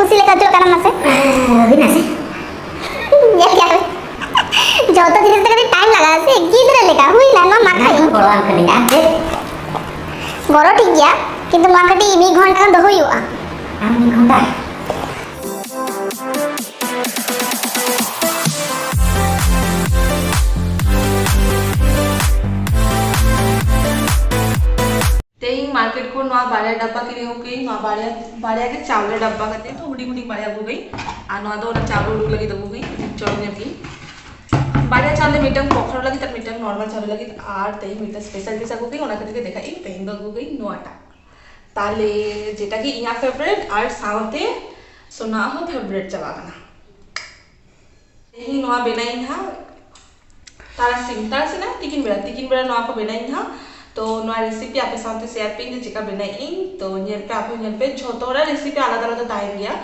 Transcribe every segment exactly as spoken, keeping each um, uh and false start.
ᱠᱩᱥᱤ ᱞᱮᱠᱟ ᱡᱚᱜ ᱠᱟᱱᱟ ᱢᱟᱥᱮ᱾ ᱦᱩᱭ ᱱᱟ ᱥᱮ? ᱧᱮᱞ ᱠᱮᱫ ᱯᱮ? ᱡᱚᱛᱚ ᱡᱤᱱᱤᱥ ᱨᱮ ᱠᱟᱹᱴᱤᱡ ᱴᱟᱭᱤᱢ ᱞᱟᱜᱟᱜᱼᱟ ᱥᱮ, ᱜᱤᱫᱽᱨᱟᱹ ᱞᱮᱠᱟ᱾ ᱦᱩᱭ ᱱᱟ, ᱱᱚᱣᱟ ᱢᱟᱠᱷᱟᱭ᱾ ᱜᱚᱲᱚᱣᱟᱢ ᱠᱟᱹᱱᱟᱹᱧ ᱟᱨ ᱪᱮᱫ? ᱜᱚᱲᱚ ᱴᱷᱤᱠ ᱜᱮᱭᱟ, ᱠᱤᱱᱛᱩ ᱱᱚᱣᱟ ᱠᱟᱹᱴᱤᱡ ᱢᱤᱫ ᱜᱷᱚᱱᱴᱟ ᱜᱟᱱ ᱫᱚᱦᱚ ᱦᱩᱭᱩᱜᱼᱟ᱾ ᱟᱨ ᱢᱤᱫ ᱜᱷᱚᱱᱴᱟ? ᱛᱮᱦᱮᱧ ᱢᱟᱨᱠᱮᱴ ᱠᱷᱚᱱ ᱱᱚᱣᱟ ᱵᱟᱨᱭᱟ ᱰᱟᱵᱵᱟ ᱠᱤᱨᱤᱧ ᱟᱹᱜᱩ ᱠᱟᱹᱧ, ᱱᱚᱣᱟ ᱵᱟᱨᱭᱟ, ᱵᱟᱨᱭᱟ ᱜᱮ ᱪᱟᱣᱞᱮ ᱰᱟᱵᱵᱟ ᱠᱟᱛᱮ, ᱛᱚ ᱦᱩᱰᱤᱧ ᱦᱩᱰᱤᱧ ᱵᱟᱨᱭᱟ ᱟᱹᱜᱩ ᱠᱟᱹᱧ᱾ ᱟᱨ ᱱᱚᱣᱟ ᱫᱚ ᱚᱱᱟ ᱪᱟᱣᱞᱮ ᱩᱰᱩᱠ ᱞᱟᱹᱜᱤᱫ ᱟᱹᱜᱩ ᱠᱟᱹᱧ, ᱪᱚᱨᱚᱠ ᱧᱚᱜ ᱜᱮ᱾ ᱵᱟᱨᱭᱟ ᱪᱟᱣᱞᱮ, ᱢᱤᱫᱴᱟᱝ ᱯᱚᱠᱷᱨᱚ ᱞᱟᱹᱜᱤᱫ ᱟᱨ ᱢᱤᱫᱴᱟᱝ ᱱᱚᱨᱢᱟᱞ ᱪᱟᱣᱞᱮ ᱞᱟᱹᱜᱤᱫ᱾ ᱟᱨ ᱛᱮᱦᱮᱧ ᱢᱤᱫᱴᱟᱝ ᱥᱯᱮᱥᱟᱞ ᱯᱤᱥ ᱟᱹᱜᱩ ᱠᱟᱹᱧ, ᱚᱱᱟ ᱠᱷᱟᱹᱛᱤᱨ ᱜᱮ ᱫᱮᱠᱷᱟᱜ ᱤᱧ ᱛᱮᱦᱮᱧ ᱫᱚ ᱟᱹᱜᱩ ᱠᱟᱹᱧ ᱱᱚᱣᱟᱴᱟᱜ᱾ ᱛᱟᱦᱞᱮ ᱡᱮᱴᱟ ᱜᱮ ᱤᱧᱟᱹᱜ ᱯᱷᱮᱵᱟᱨᱮᱴ ᱟᱨ ᱥᱟᱶᱛᱮ ᱥᱳᱱᱟ ᱦᱚᱸ ᱯᱷᱮᱵᱟᱨᱮᱴ ᱪᱟᱵᱟ ᱠᱟᱱᱟ᱾ ᱛᱮᱦᱮᱧ ᱱᱚᱣᱟ ᱵᱮᱱᱟᱭᱤᱧ ᱦᱟᱸᱜ ᱛᱟᱨᱟᱥᱤᱧ, ᱛᱟᱨᱟᱥᱤᱧ ᱱᱟ ᱛᱤᱠᱤᱱ ᱵᱮᱲᱟ, ᱛᱤᱠᱤᱱ ᱵᱮᱲᱟ ᱱᱚᱣᱟ ᱠᱚ ᱵᱮᱱᱟᱭᱤᱧ ᱦᱟᱸᱜ᱾ ᱛᱚ ᱱᱚᱣᱟ ᱨᱮᱥᱤᱯᱤ ᱟᱯᱮ ᱥᱟᱶᱛᱮ ᱥᱮᱭᱟᱨ ᱯᱮ ᱤᱧ ᱡᱮ ᱪᱮᱠᱟ ᱵᱮᱱᱟᱭᱤᱧ᱾ ᱛᱚ ᱧᱮᱞ ᱯᱮ, ᱟᱯᱮ ᱦᱚᱸ ᱧᱮᱞ ᱯᱮ, ᱡᱷᱚᱛᱚ ᱦᱚᱲᱟᱜ ᱨᱮᱥᱤᱯᱤ ᱟᱞᱟᱫᱟ ᱟᱞᱟᱫᱟ ᱛᱟᱦᱮᱱ ᱜᱮᱭᱟ᱾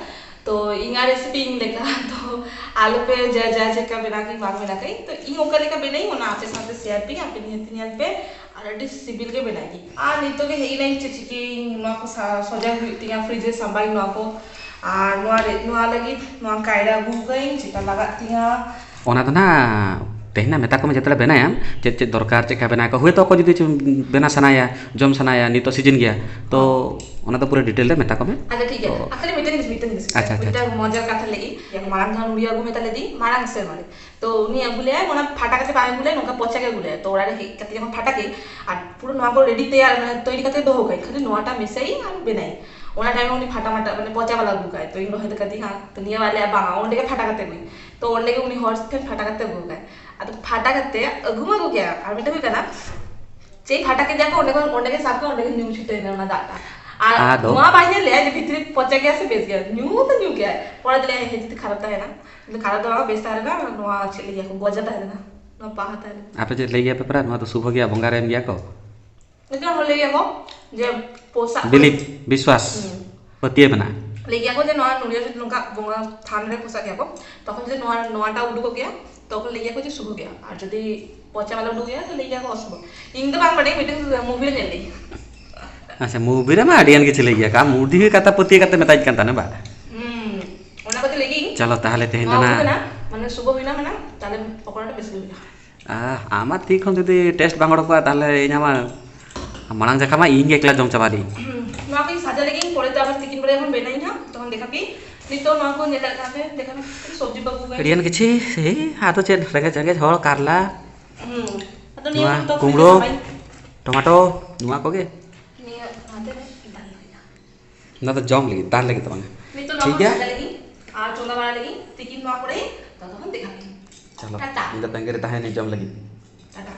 ᱛᱚ ᱤᱧᱟᱹᱜ ᱨᱮᱥᱤᱯᱤ ᱤᱧ ᱞᱮᱠᱟ ᱛᱚ ᱟᱞᱚᱯᱮ ᱡᱟ ᱡᱟ ᱪᱮᱠᱟ ᱵᱮᱱᱟᱣ ᱠᱤ ᱵᱟᱝ ᱵᱮᱱᱟᱣ ᱠᱤ, ᱛᱚ ᱤᱧ ᱚᱠᱟ ᱞᱮᱠᱟ ᱵᱮᱱᱟᱭᱤᱧ ᱚᱱᱟ ᱟᱯᱮ ᱥᱟᱶᱛᱮ ᱥᱮᱭᱟᱨ ᱯᱮ ᱤᱧ, ᱟᱯᱮ ᱱᱤᱦᱟᱹᱛ ᱧᱮᱞ ᱯᱮ᱾ ᱟᱨ ᱟᱹᱰᱤ ᱥᱤᱵᱤᱞ ᱜᱮ ᱵᱮᱱᱟᱜ ᱜᱮ᱾ ᱟᱨ ᱱᱤᱛᱚᱜ ᱜᱮ ᱦᱮᱡ ᱮᱱᱟᱧ, ᱪᱮᱫ ᱪᱤᱠᱟᱹᱭᱟᱹᱧ, ᱱᱚᱣᱟ ᱠᱚ ᱥᱟ-, ᱥᱚᱡᱟᱣ ᱦᱩᱭᱩᱜ ᱛᱤᱧᱟ, ᱯᱷᱨᱤᱡᱽ ᱨᱮ ᱥᱟᱢᱵᱟᱭᱟᱹᱧ ᱱᱚᱣᱟ ᱠᱚ᱾ ᱟᱨ ᱱᱚᱣᱟ ᱨᱮ, ᱱᱚᱣᱟ ᱞᱟᱹᱜᱤᱫ ᱱᱚᱣᱟ ᱠᱟᱭᱨᱟ ᱟᱹᱜᱩ ᱟᱠᱟᱫᱟᱹᱧ, ᱪᱮᱫᱠᱟ ᱞᱟᱜᱟᱜ ᱛᱤᱧᱟ᱾ ᱚᱱᱟ ᱫᱚ ᱱᱟᱦᱟᱜ ᱛᱮᱦᱮᱧ ᱱᱟᱜ ᱢᱮᱛᱟ ᱠᱚᱢᱮ, ᱡᱮᱛᱮ ᱞᱮ ᱵᱮᱱᱟᱣᱟ, ᱪᱮᱫ ᱪᱮᱫ ᱫᱚᱨᱠᱟᱨ, ᱪᱮᱫ ᱠᱟ ᱵᱮᱱᱟᱣ ᱠᱚ᱾ ᱦᱳᱭᱛᱳ ᱚᱠᱚᱭ ᱡᱩᱫᱤ ᱪᱚ ᱵᱮᱱᱟᱣ ᱥᱟᱱᱟᱭᱟ, ᱡᱚᱢ ᱥᱟᱱᱟᱭᱟ, ᱱᱤᱛᱚᱜ ᱥᱤᱡᱤᱱ ᱜᱮᱭᱟ, ᱛᱚ ᱚᱱᱟ ᱫᱚ ᱯᱩᱨᱟᱹ ᱰᱤᱴᱮᱞ ᱨᱮ ᱢᱮᱛᱟ ᱠᱚᱢᱮ᱾ ᱟᱪᱪᱷᱟ, ᱴᱷᱤᱠ ᱜᱮᱭᱟ᱾ ᱛᱚ ᱟᱨ ᱠᱷᱟᱹᱞᱤ ᱢᱤᱫᱴᱮᱱ ᱡᱤᱱᱤᱥ, ᱢᱤᱫᱴᱮᱱ ᱡᱤᱱᱤᱥ, ᱟᱪᱪᱷᱟ, ᱟᱪᱪᱷᱟ, ᱢᱤᱫᱴᱮᱱ ᱟᱪᱪᱷᱟ᱾ ᱢᱚᱡᱟ ᱠᱟᱛᱷᱟ ᱞᱟᱹᱭ ᱤᱧ᱾ ᱢᱟᱲᱟᱝ ᱡᱟᱦᱟᱸ ᱱᱩᱲᱤ ᱟᱹᱜᱩ ᱢᱮᱛᱟ ᱞᱮᱫᱤᱧ, ᱢᱟᱲᱟᱝ ᱥᱮᱨᱢᱟ ᱨᱮ᱾ ᱛᱚ ᱩᱱᱤ ᱟᱹᱜᱩ ᱞᱮᱭᱟᱭ, ᱚᱱᱟ ᱯᱷᱟᱴᱟ ᱠᱟᱛᱮ ᱵᱟᱭ ᱟᱹᱜᱩ ᱞᱮᱭᱟ᱾ ᱛᱚ ᱚᱲᱟᱜ ᱨᱮ ᱦᱮᱡ ᱠᱟᱛᱮ ᱡᱚᱠᱷᱚᱱ ᱯᱷᱟᱴᱟ ᱠᱮᱫ, ᱟᱨ ᱯᱩᱨᱟᱹ ᱱᱚᱣᱟ ᱠᱚ ᱨᱮᱰᱤ ᱛᱮᱭᱟᱨ, ᱢᱟᱱᱮ ᱛᱚᱭᱨᱤ ᱠᱟᱛᱮ ᱫᱚᱦᱚ ᱠᱟᱜ, ᱠᱷᱟᱹᱞᱤ ᱱᱚᱣᱟᱴᱟ ᱢᱮᱥᱟᱭ ᱟᱨ ᱵᱮᱱᱟᱭ᱾ ᱚᱱᱟ ᱴᱟᱭᱤᱢ ᱩᱱᱤ ᱯᱷᱟᱴᱟ ᱢᱟᱴᱟ, ᱢᱟᱱᱮ ᱯᱚᱪᱟ ᱵᱟᱞᱟ ᱟᱹᱜᱩ ᱠᱟᱭ᱾ ᱛᱚ ᱤᱧ ᱨᱚᱦᱚᱭ ᱠᱟᱫᱤᱧ ᱦᱟᱸᱜ, ᱛᱚ ᱱᱤᱭᱟᱹ ᱵᱟᱨ ᱞᱟᱹᱭᱟ ᱵᱟᱝᱟ, ᱚᱸᱰᱮ ᱜᱮ ᱯᱷᱟᱴᱟ ᱠᱟᱛᱮ ᱟᱹᱜᱩᱭ᱾ ᱛᱚ ᱚᱸᱰᱮ ᱜᱮ ᱩᱱᱤ ᱦᱚᱲ ᱴᱷᱮᱱ ᱯᱷᱟᱴᱟ ᱠᱟᱛᱮ ᱟᱹᱜᱩ ᱠᱟᱭ᱾ ᱟᱫᱚ ᱯᱷᱟᱴᱟ ᱠᱟᱛᱮ ᱟᱹᱜᱩ ᱢᱟ ᱟᱹᱜᱩ ᱠᱮᱭᱟ, ᱟᱨ ᱢᱤᱫᱴᱮᱱ ᱦᱩᱭᱩᱜ ᱠᱟᱱᱟ, ᱪᱮᱫ ᱯᱷᱟᱴᱟ ᱠᱮᱫᱮᱭᱟ ᱠᱚ, ᱚᱸᱰᱮ ᱠᱷᱚᱱ, ᱚᱸᱰᱮ ᱜᱮ ᱥᱟᱵ ᱠᱟᱜ, ᱚᱸᱰᱮ ᱜᱮ ᱧᱩ ᱪᱷᱩᱴᱟᱹᱣ ᱮᱱᱟ ᱚᱱᱟ ᱫᱟᱜ ᱴᱟᱜ᱾ ᱟᱨ ᱟᱫᱚ? ᱱᱚᱣᱟ ᱵᱟᱭ ᱧᱮᱞ ᱞᱮᱭᱟ ᱡᱮ ᱵᱷᱤᱛᱨᱤ ᱯᱚᱪᱟ ᱜᱮᱭᱟ ᱥᱮ ᱵᱮᱥ ᱜᱮᱭᱟ, ᱧᱩ ᱫᱚ ᱧᱩ ᱠᱮᱜᱼᱟᱭ᱾ ᱯᱚᱨᱮ ᱫᱚ ᱞᱟᱹᱭᱟ ᱦᱮᱸ ᱡᱩᱫᱤ ᱠᱷᱟᱨᱟᱯ ᱛᱟᱦᱮᱱᱟ, ᱠᱤᱱᱛᱩ ᱠᱷᱟᱨᱟᱯ ᱫᱚ ᱵᱟᱝ, ᱵᱮᱥ ᱛᱟᱦᱮᱸ ᱞᱮᱱᱟ, ᱱᱚᱣᱟ ᱪᱮᱫ ᱞᱟᱹᱭ ᱜᱮᱭᱟ ᱠᱚ, ᱜᱚᱡᱟ ᱛᱟᱦᱮᱸ ᱞᱮᱱᱟ, ᱱᱚᱣᱟ ᱯᱟᱦᱟ ᱛᱟᱦᱮᱸ ᱞᱮᱱᱟ᱾ ᱟᱯᱮ ᱪᱮᱫ ᱞᱟᱹᱭ ᱜᱮᱭᱟ ᱯᱮ ᱯᱟᱨᱟ, ᱱᱚᱣᱟ ᱫᱚ ᱥᱩᱵᱷᱚ ᱜᱮᱭᱟ, ᱵᱚᱸᱜᱟ ᱨᱮ ᱮᱢ ᱜᱮᱭᱟ ᱠᱚ? ᱱᱤᱛᱚᱜ ᱦᱚᱸ ᱞᱟᱹᱭ ᱜᱮᱭᱟ ᱠᱚ ᱡᱮ ᱯᱚᱥᱟᱜ ᱵᱤᱞᱤᱯ, ᱵᱤᱥᱣᱟᱥ, ᱦᱩᱸ᱾ ᱯᱟᱹᱛᱭᱟᱹᱣ ᱢᱮᱱᱟᱜᱼᱟ᱾ ᱞᱟᱹᱭ ᱜᱮᱭᱟ ᱠᱚ ᱡᱮ ᱱᱚᱣᱟ ᱱᱩᱲᱤᱭᱟᱹ ᱡᱩᱫᱤ ᱱᱚᱝᱠᱟ ᱵᱚᱸᱜᱟ ᱛᱷᱟᱱ ᱨᱮ ᱯᱚᱥᱟᱜ ᱜᱮᱭᱟ ᱠᱚ, ᱛᱚᱠᱷᱚᱱ ᱡᱩᱫᱤ ᱱᱚᱣᱟ, ᱱᱚᱣᱟᱴᱟᱜ ᱩᱰᱩᱠᱚᱜ ᱜᱮᱭᱟ, ᱛᱚᱠᱷᱚᱱ ᱞᱟᱹᱭ ᱜᱮᱭᱟ ᱠᱚ ᱡᱮ ᱥᱩᱵᱷᱚ ᱜᱮᱭᱟ, ᱟᱨ ᱡᱩᱫᱤ ᱯᱚᱪᱟ ᱵᱟᱞᱟ ᱩᱰᱩᱠ ᱜᱮᱭᱟ, ᱛᱚ ᱞᱟᱹᱭ ᱜᱮᱭᱟ ᱠᱚ ᱚᱥᱩᱵᱷᱚ᱾ ᱤᱧ ᱫᱚ ᱵᱟᱝ ᱵᱟᱰᱟᱭ, ᱢᱤᱫᱴᱮᱱ ᱢᱩᱵᱷᱤ ᱨᱮ ᱧᱮᱞ ᱞᱮᱫ᱾ ᱟᱪᱪᱷᱟ, ᱢᱩᱵᱷᱤ ᱨᱮᱢᱟ ᱟᱹᱰᱤ ᱜᱟᱱ ᱜᱮ ᱞᱟᱹᱭ ᱜᱮᱭᱟ, ᱟᱢ ᱢᱩᱵᱷᱤ ᱜᱮ ᱠᱟᱛᱷᱟ ᱯᱟᱹᱛᱭᱟᱹᱣ ᱠᱟᱛᱮ ᱢᱮᱛᱟᱧ ᱠᱟᱱ ᱛᱟᱦᱮᱱᱟ ᱵᱟ? ᱦᱩᱸ᱾ ᱪᱚᱞᱚ ᱛᱟᱦᱚᱞᱮ ᱛᱮᱦᱮᱧ ᱫᱚ ᱱᱚᱣᱟ ᱱᱟᱦᱟᱜ ᱦᱩᱭᱱᱟ, ᱢᱟᱱᱮ ᱥᱩᱵᱷᱚ ᱦᱩᱭᱱᱟ, ᱢᱟᱱᱮ ᱛᱟᱦᱞᱮ ᱯᱚᱠᱚᱲᱟ ᱫᱚ ᱵᱮᱥ ᱜᱮ ᱦᱩᱭᱩᱜᱼᱟ᱾ ᱟᱦ, ᱟᱢᱟᱜ ᱛᱤ ᱠᱷᱚᱱ ᱡᱩᱫᱤ ᱴᱮᱥᱴ ᱵᱟᱝ ᱚᱰᱚᱠᱚᱜᱼᱟ, ᱛᱟᱦᱞᱮ ᱤᱧ ᱟᱢᱟᱜ ᱢᱟᱲᱟᱝ ᱡᱟᱠᱷᱟ ᱢᱟ ᱤᱧ ᱜᱮ ᱮᱠᱞᱟ ᱡᱚᱢ ᱪᱟᱵᱟ ᱫᱤᱧ᱾ ᱦᱩᱸ, ᱱᱚᱣᱟ ᱠᱚᱧ ᱥᱟᱡᱟ ᱞᱮᱜᱤᱧ, ᱯᱚᱨᱮ ᱛᱮ ᱟᱵᱟᱨ ᱛᱤᱠᱤᱱ ᱵᱮᱲᱟ ᱡᱚᱠᱷᱚᱱ ᱵᱮᱱᱟᱣᱤᱧ ᱦᱟᱸᱜ, ᱛᱚᱠᱷᱚᱱ ᱫᱮᱠᱷᱟᱣ ᱯᱮ᱾ ᱱᱤᱛᱚᱜ ᱱᱚᱣᱟ ᱠᱚ ᱧᱮᱞ ᱫᱟᱲᱮᱭᱟᱜ ᱠᱟᱱᱟ ᱯᱮ, ᱫᱮᱠᱷᱟᱣ ᱯᱮ, ᱥᱚᱵᱽᱡᱤ ᱠᱚ ᱟᱹᱜᱩ ᱠᱟᱜ ᱟᱹᱰᱤᱜᱟᱱ ᱠᱤᱪᱷᱩ, ᱦᱮᱸ, ᱟᱫᱚ ᱪᱮᱫ, ᱨᱮᱸᱜᱮᱡ ᱨᱮᱸᱜᱮᱡ ᱦᱚᱲ ᱠᱟᱨᱞᱟ᱾ ᱦᱩᱸ, ᱟᱫᱚ ᱱᱤᱭᱟᱹ ᱱᱚᱣᱟ ᱠᱚ ᱡᱚᱛᱚ ᱠᱩᱢᱲᱳ, ᱯᱷᱨᱤᱡᱽ ᱨᱮ ᱫᱚᱦᱚᱭ᱾ ᱴᱚᱢᱟᱴᱳ, ᱱᱚᱣᱟ ᱠᱚᱜᱮ᱾ ᱱᱤᱭᱟᱹ ᱦᱟᱛᱮ ᱨᱮ ᱫᱟᱞ ᱦᱩᱭᱩᱜᱼᱟ᱾ ᱱᱚᱣᱟ ᱫᱚ ᱡᱚᱢ ᱞᱟᱹᱜᱤᱫ, ᱫᱟᱞ ᱞᱟᱹᱜᱤᱫ ᱫᱚ ᱵᱟᱝᱟ᱾ ᱱᱤᱛᱚᱜ ᱴᱷᱤᱠ ᱱᱚᱣᱟ ᱜᱮᱭᱟ᱾ ᱢᱚᱥᱞᱟ ᱞᱟᱹᱜᱤᱫ ᱟᱨ ᱪᱚᱸᱫᱟ ᱵᱟᱲᱟ ᱞᱟᱹᱜᱤᱫ ᱛᱤᱠᱤᱱ ᱱᱚᱣᱟ ᱠᱚᱨᱮ ᱛᱚᱛᱚᱠᱷᱚᱱ ᱫᱮᱠᱷᱟᱣ ᱯᱮ᱾ ᱪᱚᱞᱚ, ᱴᱟᱴᱟ᱾ ᱤᱧ ᱫᱚ ᱛᱟᱺᱜᱤ ᱨᱮ ᱛᱟᱦᱮᱱᱟᱹᱧ ᱡᱚᱢ ᱞᱟᱹᱜᱤᱫ᱾ ᱴᱟᱴᱟ᱾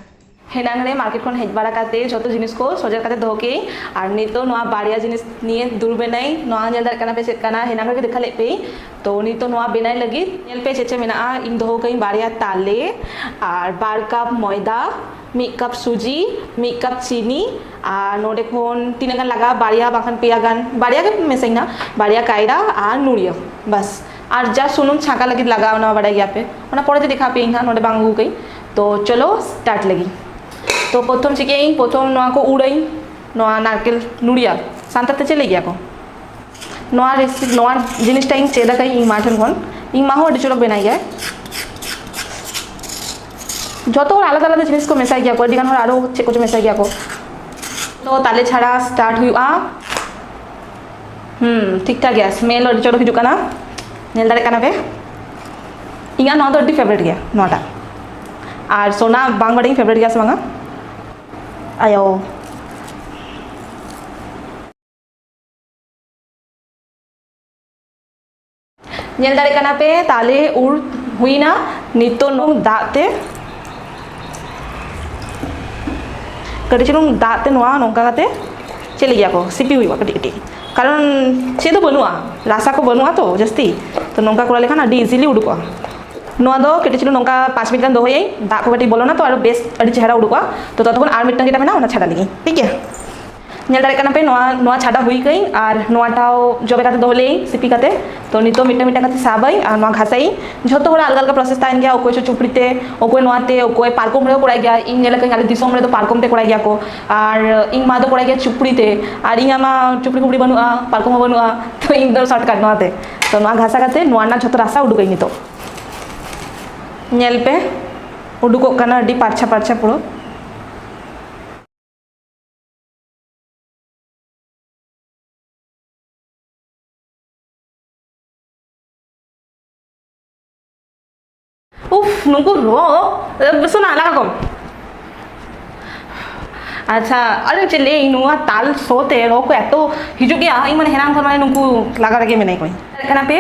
ᱦᱮᱱᱟᱝ ᱨᱮ ᱢᱟᱨᱠᱮᱴ ᱠᱷᱚᱱ ᱦᱮᱡ ᱵᱟᱲᱟ ᱠᱟᱛᱮ ᱡᱷᱚᱛᱚ ᱡᱤᱱᱤᱥ ᱠᱚ ᱥᱚᱡᱷᱮ ᱠᱟᱛᱮ ᱫᱚᱦᱚ ᱠᱮᱜ ᱟᱹᱧ᱾ ᱟᱨ ᱱᱤᱛᱚᱜ ᱱᱚᱣᱟ ᱵᱟᱨᱭᱟ ᱡᱤᱱᱤᱥ ᱱᱤᱭᱮ ᱫᱩᱲᱩᱵ ᱮᱱᱟᱹᱧ᱾ ᱱᱚᱣᱟ ᱧᱮᱞ ᱫᱟᱲᱮᱭᱟᱜ ᱠᱟᱱᱟ ᱯᱮ ᱪᱮᱫ ᱠᱟᱱᱟ, ᱦᱮᱱᱟᱝ ᱨᱮᱜᱮ ᱫᱮᱠᱷᱟ ᱞᱮᱫ ᱯᱮ᱾ ᱛᱚ ᱱᱤᱛᱚᱜ ᱱᱚᱣᱟ ᱵᱮᱱᱟᱣ ᱞᱟᱹᱜᱤᱫ ᱧᱮᱞ ᱯᱮ ᱪᱮᱫ ᱪᱮᱫ ᱢᱮᱱᱟᱜᱼᱟ᱾ ᱤᱧ ᱫᱚᱦᱚ ᱠᱟᱜ ᱟᱹᱧ ᱵᱟᱨᱭᱟ ᱛᱟᱞᱮ ᱟᱨ ᱵᱟᱨ ᱠᱟᱯ ᱢᱚᱭᱫᱟ, ᱢᱤᱫ ᱠᱟᱯ ᱥᱩᱡᱤ, ᱢᱤᱫ ᱠᱟᱯ ᱪᱤᱱᱤ, ᱟᱨ ᱱᱚᱰᱮ ᱠᱷᱚᱱ ᱛᱤᱱᱟᱹᱜ ᱜᱟᱱ ᱞᱟᱜᱟᱜᱼᱟ, ᱵᱟᱨᱭᱟ ᱵᱟᱝᱠᱷᱟᱱ ᱯᱮᱭᱟ ᱜᱟᱱ, ᱵᱟᱨᱭᱟ ᱜᱮ ᱢᱮᱥᱟᱧ ᱱᱟ, ᱵᱟᱨᱭᱟ ᱠᱟᱭᱨᱟ ᱟᱨ ᱱᱩᱲᱤᱭᱟᱹ, ᱵᱟᱥ᱾ ᱟᱨ ᱡᱟ ᱥᱩᱱᱩᱢ ᱪᱷᱟᱸᱠᱟ ᱞᱟᱹᱜᱤᱫ ᱞᱟᱜᱟᱜᱼᱟ, ᱚᱱᱟ ᱵᱟᱰᱟᱭ ᱜᱮᱭᱟ ᱯᱮ, ᱚᱱᱟ ᱯᱚᱨᱮ ᱛᱮ ᱫᱮᱠᱷᱟᱣ ᱯᱮᱭᱟᱹᱧ ᱦᱟᱸᱜ, ᱱᱚᱰᱮ ᱵᱟᱝ ᱟᱹᱜᱩ ᱠᱟᱹᱧ᱾ ᱛᱚ ᱪᱚᱞᱚ ᱥᱴᱟᱨᱴ ᱞᱮᱜᱤᱧ᱾ ᱛᱚ ᱯᱨᱚᱛᱷᱚᱢ ᱪᱤᱠᱟᱹᱭᱟᱹᱧ, ᱯᱨᱚᱛᱷᱚᱢ ᱱᱚᱣᱟ ᱠᱚ ᱩᱲᱟᱹᱧ, ᱱᱚᱣᱟ ᱱᱟᱨᱠᱮᱞ ᱱᱩᱲᱤᱭᱟᱹ, ᱥᱟᱱᱛᱟᱲ ᱛᱮ ᱪᱮᱫ ᱞᱟᱹᱭ ᱜᱮᱭᱟ ᱠᱚ? ᱱᱚᱣᱟ ᱨᱮᱥᱤᱯᱤ, ᱱᱚᱣᱟ ᱡᱤᱱᱤᱥᱴᱟ ᱤᱧ ᱪᱮᱫ ᱟᱠᱟᱫᱟᱹᱧ ᱤᱧ ᱢᱟ ᱴᱷᱮᱱ ᱠᱷᱚᱱ᱾ ᱤᱧ ᱢᱟ ᱦᱚᱸ ᱟᱹᱰᱤ ᱪᱚᱨᱚᱠ ᱵᱮᱱᱟᱭ ᱜᱮᱭᱟᱭ᱾ ᱡᱷᱚᱛᱚ ᱦᱚᱲ ᱟᱞᱟᱫᱟ ᱟᱞᱟᱫᱟ ᱡᱤᱱᱤᱥ ᱠᱚ ᱢᱮᱥᱟᱭ ᱜᱮᱭᱟ ᱠᱚ, ᱟᱹᱰᱤ ᱜᱟᱱ ᱦᱚᱲ ᱟᱨᱚ ᱪᱮᱫ ᱠᱚᱪᱚ ᱢᱮᱥᱟᱭ ᱜᱮᱭᱟ ᱠᱚ᱾ ᱛᱚ ᱛᱟᱞᱮ ᱪᱷᱟᱲᱟ ᱥᱴᱟᱨᱴ ᱦᱩᱭᱩᱜᱼᱟ᱾ ᱦᱩᱸ, ᱴᱷᱤᱠ ᱴᱷᱟᱠ ᱜᱮᱭᱟ, ᱥᱢᱮᱞ ᱟᱹᱰᱤ ᱪᱚᱨᱚᱠ ᱦᱤᱡᱩᱜ ᱠᱟᱱᱟ, ᱧᱮᱞ ᱫᱟᱲᱮᱭᱟᱜ ᱠᱟᱱᱟ ᱯᱮ᱾ ᱤᱧᱟᱹᱜ ᱱᱚᱣᱟ ᱫᱚ ᱟᱹᱰᱤ ᱯᱷᱮᱵᱟᱨᱤᱴ ᱜᱮᱭᱟ, ᱱᱚᱣᱟᱴᱟᱜ᱾ ᱟᱨ ᱥᱳᱱᱟ ᱵᱟᱝ ᱵᱟᱰᱟᱭᱤᱧ ᱯᱷᱮᱵᱟᱨᱤᱴ ᱜᱮᱭᱟ ᱥᱮ ᱵᱟᱝᱟ᱾ ᱟᱭᱳ, ᱧᱮᱞ ᱫᱟᱲᱮᱭᱟᱜ ᱠᱟᱱᱟ ᱯᱮ, ᱛᱟᱞᱮ ᱩᱨ ᱦᱩᱭᱱᱟ᱾ ᱱᱤᱛᱚᱜ ᱱᱚᱝ ᱫᱟᱜ ᱛᱮ, ᱠᱟᱹᱴᱤᱡ ᱪᱩᱞᱩᱝ ᱫᱟᱜ ᱛᱮ ᱱᱚᱣᱟ ᱱᱚᱝᱠᱟ ᱠᱟᱛᱮ ᱪᱮᱫ ᱞᱟᱹᱜᱤᱫ ᱠᱚ ᱥᱤᱯᱤ ᱦᱩᱭᱩᱜᱼᱟ ᱠᱟᱹᱴᱤᱡ ᱠᱟᱹᱴᱤᱡ, ᱠᱟᱨᱚᱱ ᱪᱮᱫ ᱫᱚ ᱵᱟᱹᱱᱩᱜᱼᱟ, ᱨᱟᱥᱟ ᱠᱚ ᱵᱟᱹᱱᱩᱜᱼᱟ ᱛᱚ ᱡᱟᱹᱥᱛᱤ᱾ ᱛᱚ ᱱᱚᱝᱠᱟ ᱠᱚᱨᱟᱣ ᱞᱮᱠᱷᱟᱱ ᱟᱹᱰᱤ ᱤᱡᱤᱞᱤ ᱩᱰᱩᱠᱚᱜᱼᱟ᱾ ᱱᱚᱣᱟ ᱫᱚ ᱠᱟᱹᱴᱤᱡ ᱪᱩᱞᱩᱝ ᱱᱚᱝᱠᱟ ᱯᱟᱸᱪ ᱢᱤᱱᱤᱴ ᱜᱟᱱ ᱫᱚᱦᱚᱭᱟᱹᱧ, ᱫᱟᱜ ᱠᱚ ᱠᱟᱹᱴᱤᱡ ᱵᱚᱞᱚᱱᱟ ᱛᱚ ᱟᱨᱚ ᱵᱮᱥ ᱟᱹᱰᱤ ᱪᱮᱦᱨᱟ ᱩᱰᱩᱠᱚᱜᱼᱟ᱾ ᱛᱚ ᱛᱚᱛᱚᱠᱷᱚᱱ ᱟᱨ ᱢᱤᱫᱴᱟᱝ ᱡᱮᱴᱟ ᱢᱮᱱᱟᱜᱼᱟ ᱚᱱᱟ ᱪᱷᱟᱰᱟ ᱞᱟᱹᱜᱤᱫ, ᱴᱷᱤᱠ ᱜᱮᱭᱟ᱾ ᱧᱮᱞ ᱫᱟᱲᱮᱭᱟᱜ ᱠᱟᱱᱟ ᱯᱮ, ᱱᱚᱣᱟ, ᱱᱚᱣᱟ ᱪᱷᱟᱰᱟ ᱦᱩᱭ ᱠᱟᱹᱧ ᱟᱨ ᱱᱚᱣᱟᱴᱟᱣ ᱡᱚᱵᱮ ᱠᱟᱛᱮ ᱫᱚᱦᱚ ᱞᱮᱭᱟᱹᱧ ᱥᱤᱯᱤ ᱠᱟᱛᱮ᱾ ᱛᱚ ᱱᱤᱛᱚᱜ ᱢᱤᱫᱴᱟᱝ ᱢᱤᱫᱴᱟᱝ ᱠᱟᱛᱮ ᱥᱟᱵᱟᱹᱧ ᱟᱨ ᱱᱚᱣᱟ ᱜᱷᱟᱥᱟᱭᱟᱹᱧ᱾ ᱡᱷᱚᱛᱚ ᱦᱚᱲᱟᱜ ᱟᱞᱜᱟ ᱟᱞᱜᱟ ᱯᱨᱚᱥᱮᱥ ᱛᱟᱦᱮᱱ ᱜᱮᱭᱟ, ᱚᱠᱚᱭ ᱪᱚ ᱪᱩᱯᱲᱤ ᱛᱮ, ᱚᱠᱚᱭ ᱱᱚᱣᱟ ᱛᱮ, ᱚᱠᱚᱭ ᱯᱟᱨᱠᱚᱢ ᱨᱮᱦᱚᱸ ᱠᱚᱨᱟᱭ ᱜᱮᱭᱟ᱾ ᱤᱧ ᱧᱮᱞ ᱟᱠᱟᱫᱟᱹᱧ ᱟᱞᱮ ᱫᱤᱥᱚᱢ ᱨᱮᱫᱚ ᱯᱟᱨᱠᱚᱢ ᱛᱮ ᱠᱚᱨᱟᱭ ᱜᱮᱭᱟ ᱠᱚ, ᱟᱨ ᱤᱧ ᱢᱟ ᱫᱚ ᱠᱚᱨᱟᱭ ᱜᱮᱭᱟ ᱪᱩᱯᱲᱤ ᱛᱮ, ᱟᱨ ᱤᱧᱟᱹᱜ ᱢᱟ ᱪᱩᱯᱲᱤ ᱯᱩᱯᱲᱤ ᱵᱟᱹᱱᱩᱜᱼᱟ, ᱯᱟᱨᱠᱚᱢ ᱦᱚᱸ ᱵᱟᱹᱱᱩᱜᱼᱟ᱾ ᱛᱚ ᱤᱧ ᱫᱚ ᱥᱚᱨᱴᱠᱟᱴ ᱱᱚᱣᱟ ᱛᱮ᱾ ᱛᱚ, ᱱᱚᱣᱟ ᱜᱷᱟᱥᱟ ᱠᱟᱛᱮ ᱱᱚᱣᱟ ᱨᱮᱱᱟᱜ ᱡᱷᱚᱛᱚ ᱨᱟᱥᱟ ᱩᱰᱩᱠᱟᱹᱧ ᱱᱤᱛᱚᱜ᱾ ᱧᱮᱞ ᱯᱮ, ᱩᱰᱩᱠᱚᱜ ᱠᱟᱱᱟ ᱟᱹᱰᱤ ᱯᱟᱨᱪᱷᱟ ᱯᱟᱨᱪᱷᱟ ᱯᱩᱨᱟᱹ᱾ ᱩᱯᱷ, ᱱᱩᱠᱩ ᱨᱚ, ᱮ, ᱥᱳᱱᱟ, ᱞᱟᱜᱟ ᱠᱚᱢ᱾ ᱟᱪᱪᱷᱟ, ᱟᱨᱮ ᱪᱮᱫ ᱞᱟᱹᱭ, ᱱᱚᱣᱟ ᱛᱟᱞ ᱥᱚ ᱛᱮ ᱨᱚ ᱠᱚ ᱮᱛᱚ ᱦᱤᱡᱩᱜ ᱜᱮᱭᱟ, ᱤᱧ ᱢᱟᱱᱮ ᱦᱮᱱᱟᱝ ᱠᱷᱚᱱ ᱢᱟᱱᱮ ᱱᱩᱠᱩ ᱞᱟᱜᱟ ᱨᱮᱜᱮ ᱢᱮᱱᱟᱜ ᱠᱚᱣᱟ᱾ ᱧᱮᱞ ᱫᱟᱲᱮᱭᱟᱜ ᱠᱟᱱᱟ ᱯᱮ,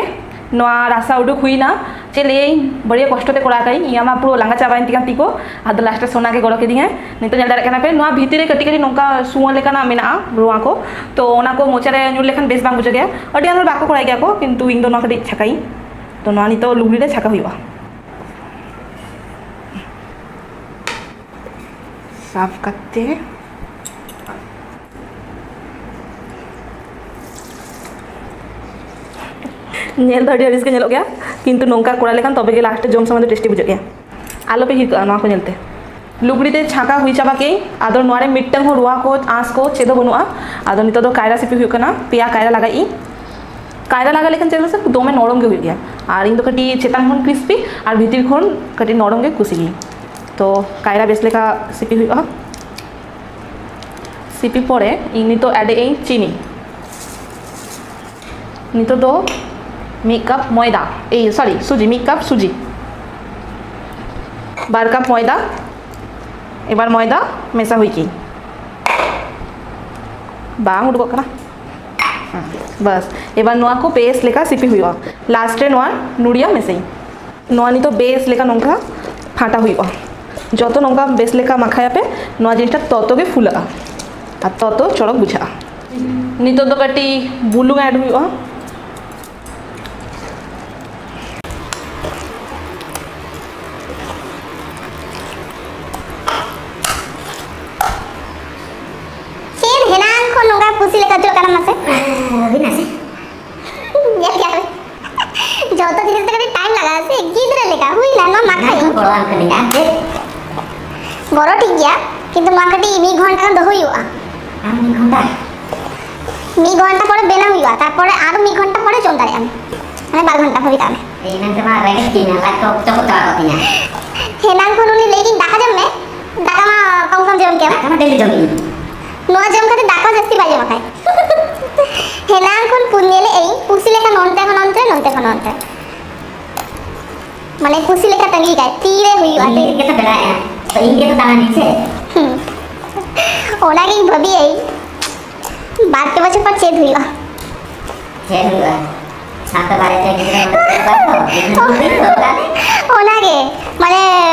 ᱱᱚᱣᱟ ᱨᱟᱥᱟ ᱩᱰᱩᱠ ᱦᱩᱭᱱᱟ᱾ ᱪᱮᱫ ᱞᱟᱹᱭᱟᱹᱧ, ᱵᱟᱹᱲᱤᱡ ᱠᱚᱥᱴᱚ ᱛᱮ ᱠᱚᱨᱟᱣ ᱠᱟᱜ ᱤᱧ, ᱤᱧᱟᱹᱜ ᱢᱟ ᱯᱩᱨᱟᱹ ᱞᱟᱸᱜᱟ ᱪᱟᱵᱟᱭᱮᱱ ᱛᱤᱧᱟ ᱛᱤ ᱠᱚ, ᱟᱫᱚ ᱞᱟᱥᱴ ᱨᱮ ᱥᱳᱱᱟ ᱜᱮ ᱜᱚᱲᱚ ᱠᱤᱫᱤᱧᱟᱭ᱾ ᱱᱤᱛᱚᱜ ᱧᱮᱞ ᱫᱟᱲᱮᱭᱟᱜ ᱠᱟᱱᱟ ᱯᱮ, ᱱᱚᱣᱟ ᱵᱷᱤᱛᱤᱨ ᱨᱮ ᱠᱟᱹᱴᱤᱡ ᱠᱟᱹᱴᱤᱡ ᱱᱚᱝᱠᱟ ᱥᱩᱣᱟᱹ ᱞᱮᱠᱟᱱᱟᱜ ᱢᱮᱱᱟᱜᱼᱟ, ᱨᱚᱣᱟ ᱠᱚ, ᱛᱚ ᱚᱱᱟ ᱠᱚ ᱢᱚᱪᱟ ᱨᱮ ᱧᱩᱨ ᱞᱮᱠᱷᱟᱱ ᱵᱮᱥ ᱵᱟᱝ ᱵᱩᱡᱷᱟᱹᱜ ᱜᱮᱭᱟ᱾ ᱟᱹᱰᱤ ᱟᱸᱴ ᱦᱚᱲ ᱵᱟᱠᱚ ᱠᱚᱨᱟᱣ ᱜᱮᱭᱟ ᱠᱚ, ᱠᱤᱱᱛᱩ ᱤᱧ ᱫᱚ ᱱᱚᱣᱟ ᱠᱟᱹᱴᱤᱡ ᱪᱷᱟᱠᱟᱭᱤᱧ᱾ ᱛᱚ ᱱᱚᱣᱟ ᱱᱤᱛᱚᱜ ᱞᱩᱜᱽᱲᱤ ᱨᱮ ᱪᱷᱟᱠᱟ ᱦᱩᱭᱩᱜᱼᱟ᱾ ᱥᱟᱵ ᱠᱟᱛᱮ ᱧᱮᱞ ᱫᱚ ᱟᱹᱰᱤ ᱟᱹᱲᱤᱥ ᱜᱮ ᱧᱮᱞᱚᱜ ᱜᱮᱭᱟ, ᱠᱤᱱᱛᱩ ᱱᱚᱝᱠᱟ ᱠᱚᱨᱟᱣ ᱞᱮᱠᱷᱟᱱ ᱛᱚᱵᱮ ᱜᱮ ᱞᱟᱥᱴ ᱨᱮ ᱡᱚᱢ ᱥᱚᱢᱚᱭ ᱫᱚ ᱴᱮᱥᱴᱤ ᱵᱩᱡᱷᱟᱹᱜ ᱜᱮᱭᱟ᱾ ᱟᱞᱚ ᱯᱮ ᱦᱤᱨᱠᱟᱹᱜᱼᱟ ᱱᱚᱣᱟ ᱠᱚ ᱧᱮᱞᱛᱮ᱾ ᱞᱩᱜᱽᱲᱤ ᱛᱮ ᱪᱷᱟᱸᱠᱟ ᱦᱩᱭ ᱪᱟᱵᱟ ᱠᱮᱫ, ᱟᱫᱚ ᱱᱚᱣᱟ ᱨᱮ ᱢᱤᱫᱴᱟᱝ ᱦᱚᱸ ᱨᱚᱣᱟ ᱠᱚ, ᱟᱸᱥ ᱠᱚ ᱪᱮᱫ ᱦᱚᱸ ᱵᱟᱹᱱᱩᱜᱼᱟ᱾ ᱟᱫᱚ ᱱᱤᱛᱚᱜ ᱫᱚ ᱠᱟᱭᱨᱟ ᱥᱤᱯᱤ ᱦᱩᱭᱩᱜ ᱠᱟᱱᱟ, ᱯᱮᱭᱟ ᱠᱟᱭᱨᱟ ᱞᱟᱜᱟᱭᱤᱧ᱾ ᱠᱟᱭᱨᱟ ᱞᱟᱜᱟ ᱞᱮᱠᱷᱟᱱ ᱪᱮᱫ ᱢᱟᱥᱮ ᱫᱚᱢᱮ ᱱᱚᱨᱚᱢ ᱜᱮ ᱦᱩᱭᱩᱜ ᱜᱮᱭᱟ, ᱟᱨ ᱤᱧ ᱫᱚ ᱠᱟᱹᱴᱤᱡ ᱪᱮᱛᱟᱱ ᱠᱷᱚᱱ ᱠᱨᱤᱥᱯᱤ ᱟᱨ ᱵᱷᱤᱛᱤᱨ ᱠᱷᱚᱱ ᱠᱟᱹᱴᱤᱡ ᱱᱚᱨᱚᱢ ᱜᱮ ᱠᱩᱥᱤᱭᱟᱹᱧ᱾ ᱛᱚ ᱠᱟᱭᱨᱟ ᱵᱮᱥ ᱞᱮᱠᱟ ᱥᱤᱯᱤ ᱦᱩᱭᱩᱜᱼᱟ᱾ ᱥᱤᱯᱤ ᱯᱚᱨᱮ ᱤᱧ ᱱᱤᱛᱚᱜ ᱮᱰ ᱟᱹᱧ ᱪᱤᱱᱤ᱾ ᱱᱤᱛᱚᱜ ᱫᱚ ᱢᱤᱫ ᱠᱟᱯ ᱢᱚᱭᱫᱟ, ᱮᱭ ᱥᱚᱨᱤ, ᱥᱩᱡᱤ, ᱢᱤᱫ ᱠᱟᱯ ᱥᱩᱡᱤ, ᱵᱟᱨ ᱠᱟᱯ ᱢᱚᱭᱫᱟ᱾ ᱮᱵᱟᱨ ᱢᱚᱭᱫᱟ ᱢᱮᱥᱟ ᱦᱩᱭ ᱠᱤᱧ᱾ ᱵᱟᱝ ᱩᱰᱩᱠᱚᱜ ᱠᱟᱱᱟ᱾ ᱵᱟᱥ, ᱮᱵᱟᱨ ᱱᱚᱣᱟ ᱠᱚ ᱵᱮᱥ ᱞᱮᱠᱟ ᱥᱤᱯᱤ ᱦᱩᱭᱩᱜᱼᱟ᱾ ᱞᱟᱥᱴ ᱨᱮ ᱱᱚᱣᱟ ᱱᱩᱲᱤᱭᱟ ᱢᱮᱥᱟᱭᱤᱧ᱾ ᱱᱚᱣᱟ ᱱᱤᱛᱚᱜ ᱵᱮᱥ ᱞᱮᱠᱟ ᱱᱚᱝᱠᱟ ᱯᱷᱟᱴᱟ ᱦᱩᱭᱩᱜᱼᱟ᱾ ᱡᱚᱛᱚ ᱱᱚᱝᱠᱟ ᱵᱮᱥ ᱞᱮᱠᱟ ᱢᱟᱠᱷᱟᱭᱟᱯᱮ, ᱱᱚᱣᱟ ᱡᱤᱱᱤᱥᱴᱟ ᱛᱚᱛᱚ ᱜᱮ ᱯᱷᱩᱞᱟᱹᱜᱼᱟ ᱟᱨ ᱛᱚᱛᱚ ᱪᱚᱨᱚᱠ ᱵᱩᱡᱷᱟᱹᱜᱼᱟ᱾ ᱱᱤᱛᱚᱜ ᱫᱚ ᱠᱟᱹᱴᱤᱡ ᱵᱩᱞᱩᱝ ᱮᱰ ᱦᱩᱭᱩᱜᱼᱟ᱾ ᱪᱮᱫ ᱦᱮᱱᱟᱝ ᱠᱷᱚᱱ ᱱᱚᱝᱠᱟ ᱠᱩᱥᱤ ᱞᱮᱠᱟ ᱪᱚᱜ ᱠᱟᱱᱟ ᱢᱟᱥᱮ? ᱦᱩᱭᱱᱟ ᱥᱮ? ᱧᱮᱞ ᱠᱮᱫ ᱯᱮ? ᱡᱚᱛᱚ ᱡᱤᱱᱤᱥ ᱨᱮ ᱠᱟᱹᱴᱤᱡ ᱴᱟᱭᱤᱢ ᱞᱟᱜᱟᱜᱼᱟ ᱥᱮ, ᱜᱤᱫᱽᱨᱟᱹ ᱞᱮᱠᱟ᱾ ᱦᱩᱭᱱᱟ, ᱱᱚᱣᱟ ᱢᱟᱠᱷᱟᱭ᱾ ᱦᱮᱸ, ᱜᱚᱲᱚᱣᱟᱢ ᱠᱟᱹᱱᱟᱹᱧ ᱟᱨ ᱪᱮᱫ? ᱜᱚᱲᱚ ᱴᱷᱤᱠ ᱜᱮᱭᱟ, ᱠᱤᱱᱛᱩ ᱱᱚᱣᱟ ᱠᱟᱹᱴᱤᱡ ᱢᱤᱫ ᱜᱷᱚᱱᱴᱟ ᱜᱟᱱ ᱫᱚᱦᱚ ᱦᱩᱭᱩᱜᱼᱟ᱾ ᱟᱨ ᱢᱤᱫ ᱜᱷᱚᱱᱴᱟ? ᱢᱤᱫ ᱜᱷᱚᱱᱴᱟ ᱯᱚᱨᱮ ᱵᱮᱱᱟᱣ ᱦᱩᱭᱩᱜᱼᱟ, ᱛᱟᱨᱯᱚᱨᱮ ᱟᱨᱚ ᱢᱤᱫ ᱜᱷᱚᱱᱴᱟ ᱯᱚᱨᱮ ᱡᱚᱢ ᱫᱟᱲᱮᱭᱟᱜ ᱟᱢ, ᱢᱟᱱᱮ ᱵᱟᱨ ᱜᱷᱚᱱᱴᱟ ᱦᱩᱭ ᱠᱟᱜ ᱢᱮ᱾ ᱮᱱᱟᱝ ᱛᱮᱢᱟ ᱨᱮᱸᱜᱮᱡ ᱠᱤᱧᱟ, ᱞᱟᱡ ᱠᱚ ᱪᱚᱯᱚᱫ ᱪᱟᱵᱟ ᱠᱚᱜ ᱛᱤᱧᱟ᱾ ᱦᱮᱱᱟᱝ ᱠᱷᱚᱱ ᱩᱱᱤ ᱞᱟᱹᱭ ᱠᱤᱧ, "ᱫᱟᱠᱟ ᱡᱚᱢ ᱢᱮ, ᱫᱟᱠᱟ ᱢᱟ ᱠᱚᱢ ᱠᱚᱢ ᱡᱚᱢ ᱠᱮᱭᱟ᱾" ᱫᱟᱠᱟ ᱢᱟ ᱰᱮᱞᱤ ᱡᱚᱢ ᱤᱧ᱾ ᱱᱚᱣᱟ ᱡᱚᱢ ᱠᱟᱛᱮ ᱫᱟᱠᱟ ᱡᱟᱹᱥᱛᱤ ᱵᱟᱭ ᱡᱚᱢ ᱠᱷᱟᱡ᱾ ᱦᱮᱱᱟᱝ ᱠᱷᱚᱱ ᱯᱩᱱ ᱧᱮᱞᱮ ᱟᱹᱧ, ᱯᱩᱥᱤ ᱞᱮᱠᱟ ᱱᱚᱱᱛᱮ ᱠᱷᱚᱱ ᱱᱚᱱᱛᱮ, ᱱᱚᱱᱛᱮ ᱠᱷᱚᱱ ᱱᱚᱱᱛᱮ᱾ ᱢᱟᱱᱮ ᱯᱩᱥᱤ ᱞᱮᱠᱟ ᱛᱟᱺᱜᱤ ᱠᱟᱭ, ᱛᱤᱨᱮ ᱦᱩᱭᱩᱜᱼᱟ, ᱤᱧ ᱛᱤᱨᱮ? ᱞᱟᱹᱜᱤᱫ ᱜᱮᱛᱚ ᱵᱮᱱᱟᱣᱮᱜᱼᱟ, ᱛᱚ ᱤᱧ ᱜᱮᱛᱚ ᱫᱟᱬᱟᱱᱤᱧ ᱥᱮ᱾ ᱦᱩᱸ᱾ ᱚᱱᱟᱜᱤᱧ ᱵᱷᱟᱹᱵᱤᱭᱟᱹᱧ, ᱵᱟᱨ ᱯᱮ ᱵᱚᱪᱷᱚᱨ ᱯᱚᱨ ᱪᱮᱫ ᱦᱩᱭᱩᱜᱼᱟ? ᱪᱮᱫ ᱦᱩᱭᱩᱜᱼᱟ? ᱥᱟᱶᱛᱟ ᱵᱟᱨᱮᱛᱮ ᱜᱤᱫᱽᱨᱟᱹ ᱠᱚ ᱫᱚᱨᱠᱟᱨ ᱛᱚ, ᱜᱤᱫᱽᱨᱟᱹ ᱠᱚ ᱫᱚᱨᱠᱟᱨ᱾ ᱚᱱᱟᱜᱮ, ᱢᱟᱱᱮ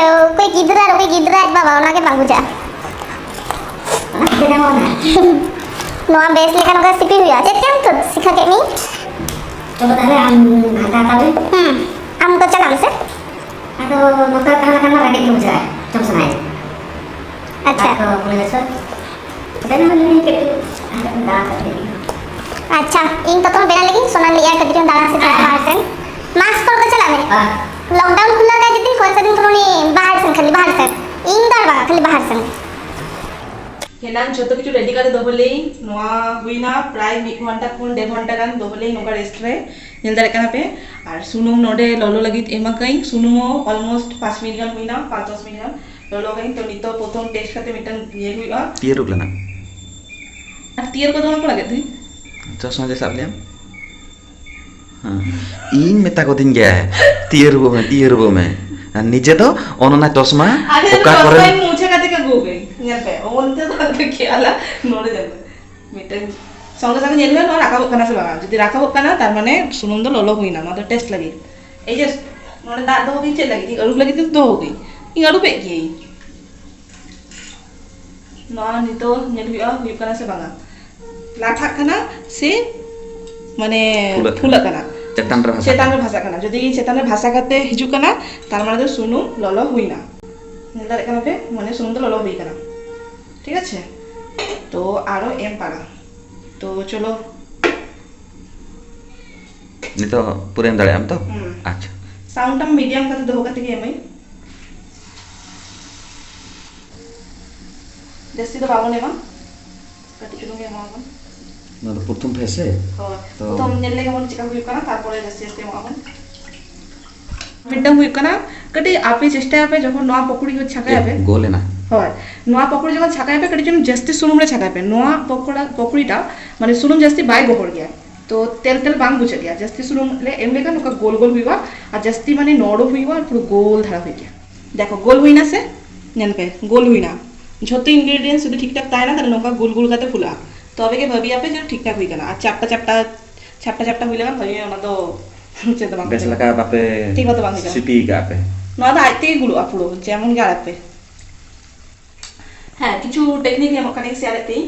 ᱚᱠᱚᱭ ᱜᱤᱫᱽᱨᱟᱹ ᱟᱨ ᱚᱠᱚᱭ ᱜᱤᱫᱽᱨᱟᱹ ᱟᱡ ᱵᱟᱵᱟ, ᱚᱱᱟᱜᱮ ᱵᱟᱝ ᱵᱩᱡᱷᱟᱹᱜᱼᱟ᱾ ᱚᱱᱟ ᱠᱷᱟᱹᱛᱤᱨ ᱛᱮ ᱱᱚᱣᱟ ᱱᱚᱣᱟ ᱵᱮᱥ ᱞᱮᱠᱟ ᱱᱚᱝᱠᱟ ᱥᱤᱯᱤ ᱦᱩᱭᱩᱜᱼᱟ᱾ ᱪᱮᱫ ᱠᱟᱱ ᱛᱚ ᱥᱤᱠᱷᱟ ᱠᱮᱫ ᱢᱤᱧ? ᱪᱚᱞᱚ ᱛᱟᱦᱞᱮ ᱟᱢ ᱦᱟᱛᱟᱣ ᱦᱟᱛᱟᱣ ᱢᱮ᱾ ᱦᱩᱸ, ᱟᱢ ᱫᱚ ᱪᱟᱞᱟᱜ ᱢᱮᱥᱮ᱾ ᱟᱫᱚ ᱱᱚᱛᱮ ᱛᱟᱦᱮᱸ ᱞᱮᱠᱷᱟᱱ ᱢᱟ ᱨᱮᱸᱜᱮᱡ ᱜᱮ ᱵᱩᱡᱷᱟᱹᱜᱼᱟ, ᱡᱚᱢ ᱥᱟᱱᱟᱭᱟ᱾ ᱟᱪᱪᱷᱟ᱾ ᱟᱨ ᱠᱚ ᱢᱚᱱᱮ ᱦᱚᱪᱚ, ᱫᱮᱱᱟ ᱢᱟᱱᱮ ᱠᱟᱹᱴᱤᱡ ᱫᱟᱬᱟ ᱠᱟᱛᱮ ᱦᱤᱡᱩᱜᱼᱟ᱾ ᱟᱪᱪᱷᱟ, ᱤᱧ ᱛᱚᱛᱚ ᱵᱮᱱᱟᱣ ᱞᱟᱹᱜᱤᱫ ᱥᱳᱱᱟ ᱞᱟᱹᱭᱟ ᱠᱟᱹᱴᱤᱡ ᱪᱩᱞᱩᱝ ᱫᱟᱬᱟᱱ ᱥᱮ ᱪᱟᱞᱟᱜ ᱵᱟᱦᱨᱮ ᱥᱮᱱ᱾ ᱢᱟᱥᱠ ᱦᱚᱨᱚᱜ ᱠᱟᱛᱮ ᱪᱟᱞᱟᱜ ᱢᱮ᱾ ᱦᱮᱸ᱾ ᱞᱚᱠᱰᱟᱣᱩᱱ ᱠᱷᱩᱞᱟᱹᱣ ᱠᱟᱜ ᱡᱩᱫᱤ ᱠᱷᱚᱨᱪᱟ ᱫᱤᱱ ᱠᱷᱚᱱ ᱩᱱᱤ ᱵᱟᱦᱨᱮ ᱥᱮᱱ, ᱠᱷᱟᱹᱞᱤ ᱵᱟᱦᱨᱮ ᱥᱮᱱ᱾ ᱤᱧ ᱫᱚ ᱟᱨ ᱵᱟᱝ, ᱠᱷᱟᱹᱞᱤ ᱵᱟᱦᱨᱮ ᱥᱮᱱ᱾ ᱦᱮᱱᱟᱝ ᱡᱷᱚᱛᱚ ᱠᱤᱪᱷᱩ ᱨᱮᱰᱤ ᱠᱟᱛᱮ ᱫᱚᱦᱚ ᱞᱮᱭᱟᱹᱧ᱾ ᱱᱚᱣᱟ ᱦᱩᱭᱱᱟ ᱯᱨᱟᱭ ᱢᱤᱫ ᱜᱷᱚᱱᱴᱟ ᱠᱷᱚᱱ ᱰᱮᱲ ᱜᱷᱚᱱᱴᱟ ᱜᱟᱱ ᱫᱚᱦᱚ ᱞᱮᱭᱟᱹᱧ ᱱᱚᱝᱠᱟ ᱨᱮᱥᱴ ᱨᱮ᱾ ᱧᱮᱞ ᱫᱟᱲᱮᱭᱟᱜ ᱠᱟᱱᱟ ᱯᱮ᱾ ᱟᱨ ᱥᱩᱱᱩᱢ ᱱᱚᱰᱮ ᱞᱚᱞᱚ ᱞᱟᱹᱜᱤᱫ ᱮᱢ ᱟᱠᱟᱫᱟᱹᱧ᱾ ᱥᱩᱱᱩᱢ ᱦᱚᱸ ᱚᱞᱢᱳᱥᱴ ᱯᱟᱸᱪ ᱢᱤᱱᱤᱴ ᱜᱟᱱ ᱦᱩᱭᱱᱟ, ᱯᱟᱸᱪ ᱫᱚᱥ ᱢᱤᱱᱤᱴ ᱜᱟᱱ ᱞᱚᱞᱚ ᱟᱠᱟᱫᱟᱹᱧ᱾ ᱛᱚ ᱱᱤᱛᱚᱜ ᱯᱨᱚᱛᱷᱚᱢ ᱴᱮᱥᱴ ᱠᱟᱛᱮ ᱢᱤᱫᱴᱟᱝ ᱧᱮᱞ ᱦᱩᱭᱩᱜᱼᱟ᱾ ᱛᱤᱭᱟᱹᱨᱩᱵ ᱞᱮᱱᱟ᱾ ᱟᱨ ᱛᱤᱭᱟᱹᱨ ᱠᱚᱫᱚ ᱵᱟᱝ ᱠᱚ ᱞᱟᱜᱟᱜ ᱛᱤᱧ᱾ ᱪᱚᱥᱢᱟ ᱡᱮ ᱥᱟᱵ ᱞᱮᱭᱟᱢ᱾ ᱦᱮᱸ᱾ ᱤᱧ ᱢᱮᱛᱟ ᱠᱚᱫᱤᱧ ᱜᱮᱭᱟ, "ᱛᱤᱭᱟᱹᱨᱩᱵᱚᱜ ᱢᱮ, ᱛᱤᱭᱟᱹᱨᱩᱵᱚᱜ ᱢᱮ᱾" ᱟᱨ ᱱᱤᱡᱮ ᱫᱚ ᱚᱱ ᱚᱱᱟ ᱪᱚᱥᱢᱟ ᱟᱨ ᱚᱠᱟ ᱪᱚᱥᱢᱟ ᱠᱚᱨᱮ ᱤᱧ ᱢᱩᱪᱷᱟᱹ ᱠᱟᱛᱮ ᱜᱮ ᱟᱹᱜᱩ ᱠᱟᱹᱧ᱾ ᱧᱮᱞ ᱯᱮ, ᱚᱱᱛᱮ ᱫᱚ ᱟᱫᱚ ᱠᱷᱮᱭᱟᱞᱟ, ᱱᱚᱰᱮ ᱧᱮᱞ ᱯᱮ᱾ ᱢᱤᱫᱴᱮᱱ ᱥᱚᱸᱜᱮ ᱥᱚᱸᱜᱮ ᱧᱮᱞ ᱦᱩᱭᱩᱜᱼᱟ, ᱱᱚᱣᱟ ᱨᱟᱠᱟᱵᱚᱜ ᱠᱟᱱᱟ ᱥᱮ ᱵᱟᱝᱟ᱾ ᱡᱩᱫᱤ ᱨᱟᱠᱟᱵᱚᱜ ᱠᱟᱱᱟ, ᱛᱟᱨ ᱢᱟᱱᱮ ᱥᱩᱱᱩᱢ ᱫᱚ ᱞᱚᱞᱚ ᱦᱩᱭᱱᱟ, ᱱᱚᱣᱟ ᱫᱚ ᱴᱮᱥᱴ ᱞᱟᱹᱜᱤᱫ᱾ ᱮᱭ ᱡᱮ ᱱᱚᱰᱮ ᱫᱟᱜ ᱫᱚᱦᱚ ᱠᱟᱹᱧ ᱪᱮᱫ ᱞᱟᱹᱜᱤᱫ? ᱤᱧ ᱟᱹᱨᱩᱵ ᱞᱟᱹᱜᱤᱫ ᱫᱚ ᱫᱚᱦᱚ ᱠᱟᱹᱧ, ᱤᱧ ᱟᱹᱨᱩᱵᱮᱫ ᱜᱤᱭᱟᱹᱧ᱾ ᱱᱚᱣᱟ ᱱᱤᱛᱚᱜ ᱧᱮᱞ ᱦᱩᱭᱩᱜᱼᱟ, ᱦᱩᱭᱩᱜ ᱠᱟᱱᱟ ᱥᱮ ᱵᱟᱝᱟ, ᱞᱟᱴᱷᱟᱜ ᱠᱟᱱᱟ ᱥᱮ ᱢᱟᱱᱮ ᱯᱷᱩᱞᱟᱹᱜ ᱠᱟᱱᱟ᱾ ᱯᱷᱩᱞᱟᱹᱜ ᱠᱟᱱᱟ, ᱪᱮᱛᱟᱱ ᱨᱮ ᱵᱷᱟᱥᱟᱜ ᱪᱮᱛᱟᱱ ᱨᱮ ᱠᱟᱱᱟ᱾ ᱵᱷᱟᱥᱟᱜ ᱠᱟᱱᱟ᱾ ᱡᱩᱫᱤ ᱪᱮᱛᱟᱱ ᱨᱮ ᱵᱷᱟᱥᱟ ᱠᱟᱛᱮ ᱦᱤᱡᱩᱜ ᱠᱟᱱᱟ, ᱛᱟᱨ ᱢᱟᱱᱮ ᱫᱚ ᱥᱩᱱᱩᱢ ᱞᱚᱞᱚ ᱦᱩᱭᱱᱟ᱾ ᱧᱮᱞ ᱫᱟᱲᱮᱭᱟᱜ ᱠᱟᱱᱟ ᱯᱮ, ᱢᱟᱱᱮ ᱥᱩᱱᱩᱢ ᱫᱚ ᱞᱚᱞᱚ ᱦᱩᱭ ᱠᱟᱱᱟ᱾ ᱴᱷᱤᱠ ᱟᱪᱷᱮ, ᱛᱚ ᱟᱨᱚ ᱮᱢ ᱯᱟᱲᱟ᱾ ᱛᱚ ᱪᱚᱞᱚ᱾ ᱱᱤᱛᱚᱜ ᱯᱩᱨᱟᱹ ᱮᱢ ᱫᱟᱲᱮᱭᱟᱜ ᱟᱢ ᱛᱚ? ᱦᱩᱸ᱾ ᱟᱪᱪᱷᱟ᱾ ᱥᱟᱣᱩᱱᱰ ᱴᱟᱢ ᱢᱤᱰᱤᱭᱟᱢ ᱠᱟᱛᱮ ᱫᱚᱦᱚ ᱠᱟᱛᱮ ᱜᱮ ᱮᱢᱟᱹᱧ᱾ ᱡᱟᱹᱥᱛᱤ ᱫᱚ ᱵᱟᱵᱚᱱ ᱮᱢᱟ, ᱠᱟᱹᱴᱤᱡ ᱪᱩᱞᱩᱝ ᱜᱮ ᱮᱢᱟᱣᱟᱵᱚᱱ᱾ ᱱᱚᱣᱟ ᱫᱚ ᱯᱨᱚᱛᱷᱚᱢ ᱯᱷᱮᱡᱽ ᱥᱮ? ᱦᱳᱭ᱾ ᱛᱚ ᱯᱨᱚᱛᱷᱚᱢ ᱧᱮᱞ ᱞᱮᱜᱮ ᱵᱚᱱ ᱪᱮᱠᱟ ᱦᱩᱭᱩᱜ ᱠᱟᱱᱟ, ᱛᱟᱨᱯᱚᱨᱮ ᱡᱟᱹᱥᱛᱤ ᱡᱟᱹᱥᱛᱤ ᱮᱢᱚᱜ ᱟᱵᱚᱱ᱾ ᱢᱤᱫᱴᱟᱝ ᱦᱩᱭᱩᱜ ᱠᱟᱱᱟ, ᱠᱟᱹᱴᱤᱡ ᱟᱯᱮ ᱪᱮᱥᱴᱟᱭᱟᱯᱮ ᱡᱚᱠᱷᱚᱱ ᱱᱚᱣᱟ ᱯᱚᱠᱚᱲᱤ ᱠᱚ ᱪᱷᱟᱸᱠᱟᱭᱟᱯᱮ᱾ ᱜᱳᱞ ᱮᱱᱟ᱾ ᱦᱳᱭ, ᱱᱚᱣᱟ ᱯᱚᱠᱚᱲᱤ ᱡᱚᱠᱷᱚᱱ ᱪᱷᱟᱸᱠᱟᱭᱟᱯᱮ, ᱠᱟᱹᱴᱤᱡ ᱪᱩᱞᱩᱝ ᱡᱟᱹᱥᱛᱤ ᱥᱩᱱᱩᱢ ᱨᱮ ᱪᱷᱟᱸᱠᱟᱭ ᱯᱮ᱾ ᱱᱚᱣᱟ ᱯᱚᱠᱚᱲᱟ, ᱯᱚᱠᱚᱲᱤᱴᱟ ᱢᱟᱱᱮ ᱥᱩᱱᱩᱢ ᱡᱟᱹᱥᱛᱤ ᱵᱟᱭ ᱜᱚᱦᱚᱲ ᱜᱮᱭᱟ, ᱛᱚ ᱛᱮᱞ ᱛᱮᱞ ᱵᱟᱝ ᱵᱩᱡᱷᱟᱹᱜ ᱜᱮᱭᱟ᱾ ᱡᱟᱹᱥᱛᱤ ᱥᱩᱱᱩᱢ ᱞᱮ ᱮᱢ ᱞᱮᱠᱷᱟᱱ ᱱᱚᱝᱠᱟ ᱜᱳᱞ ᱜᱳᱞ ᱦᱩᱭᱩᱜᱼᱟ, ᱟᱨ ᱡᱟᱹᱥᱛᱤ ᱢᱟᱱᱮ ᱱᱚᱨᱚᱢ ᱦᱩᱭᱩᱜᱼᱟ, ᱯᱩᱨᱟᱹ ᱜᱳᱞ ᱫᱷᱟᱨᱟ ᱦᱩᱭᱩᱜ ᱜᱮᱭᱟ᱾ ᱫᱮᱠᱷᱚ, ᱜᱳᱞ ᱦᱩᱭᱱᱟ ᱥᱮ? ᱧᱮᱞ ᱯᱮ, ᱜᱳᱞ ᱦᱩᱭᱱᱟ᱾ ᱡᱷᱚᱛᱚ ingredients ᱡᱩᱫᱤ ᱴᱷᱤᱠ ᱴᱷᱟᱠ ᱛᱟᱦᱮᱱᱟ, ᱛᱟᱦᱞᱮ ᱱᱚᱝᱠᱟ ᱜᱳᱞ ᱜᱳᱞ ᱠᱟᱛᱮ ᱯᱷᱩᱞᱟᱹᱜᱼᱟ᱾ ᱛᱚᱵᱮ ᱜᱮ ᱵᱷᱟᱹᱵᱤᱭᱟᱯᱮ ᱡᱮ ᱴᱷᱤᱠ ᱴᱷᱟᱠ ᱦᱩᱭ ᱠᱟᱱᱟ᱾ ᱟᱨ ᱪᱟᱯᱴᱟ ᱪᱟᱯᱴᱟ, ᱪᱟᱯᱴᱟ ᱪᱟᱯᱴᱟ ᱦᱩᱭ ᱞᱮᱠᱷᱟᱱ ᱵᱷᱟᱹᱜᱤ, ᱚᱱᱟ ᱫᱚ ᱪᱮᱫ ᱫᱚ ᱵᱟᱝ ᱵᱮᱥ ᱦᱩᱭᱩᱜᱼᱟ᱾ ᱞᱮᱠᱟ ᱵᱟᱯᱮ ᱴᱷᱤᱠ ᱢᱚᱛᱚ ᱵᱟᱝ ᱦᱩᱭᱩᱜᱼᱟ᱾ ᱥᱤᱯᱤ ᱠᱟᱜᱼᱟ ᱯᱮ᱾ ᱱᱚᱣᱟ ᱫᱚ ᱟᱡ ᱛᱮᱜᱮ ᱜᱩᱞᱩᱜᱼᱟ ᱯᱩᱨᱟᱹ, ᱡᱮᱢᱚᱱ ᱜᱮ ᱟᱲᱟᱜ ᱯᱮ᱾ ᱦᱮᱸ, ᱠᱤᱪᱷᱩ technique ᱮᱢᱚᱜ ᱠᱟᱹᱱᱟᱹᱧ, share ᱮᱫ ᱛᱤᱧ᱾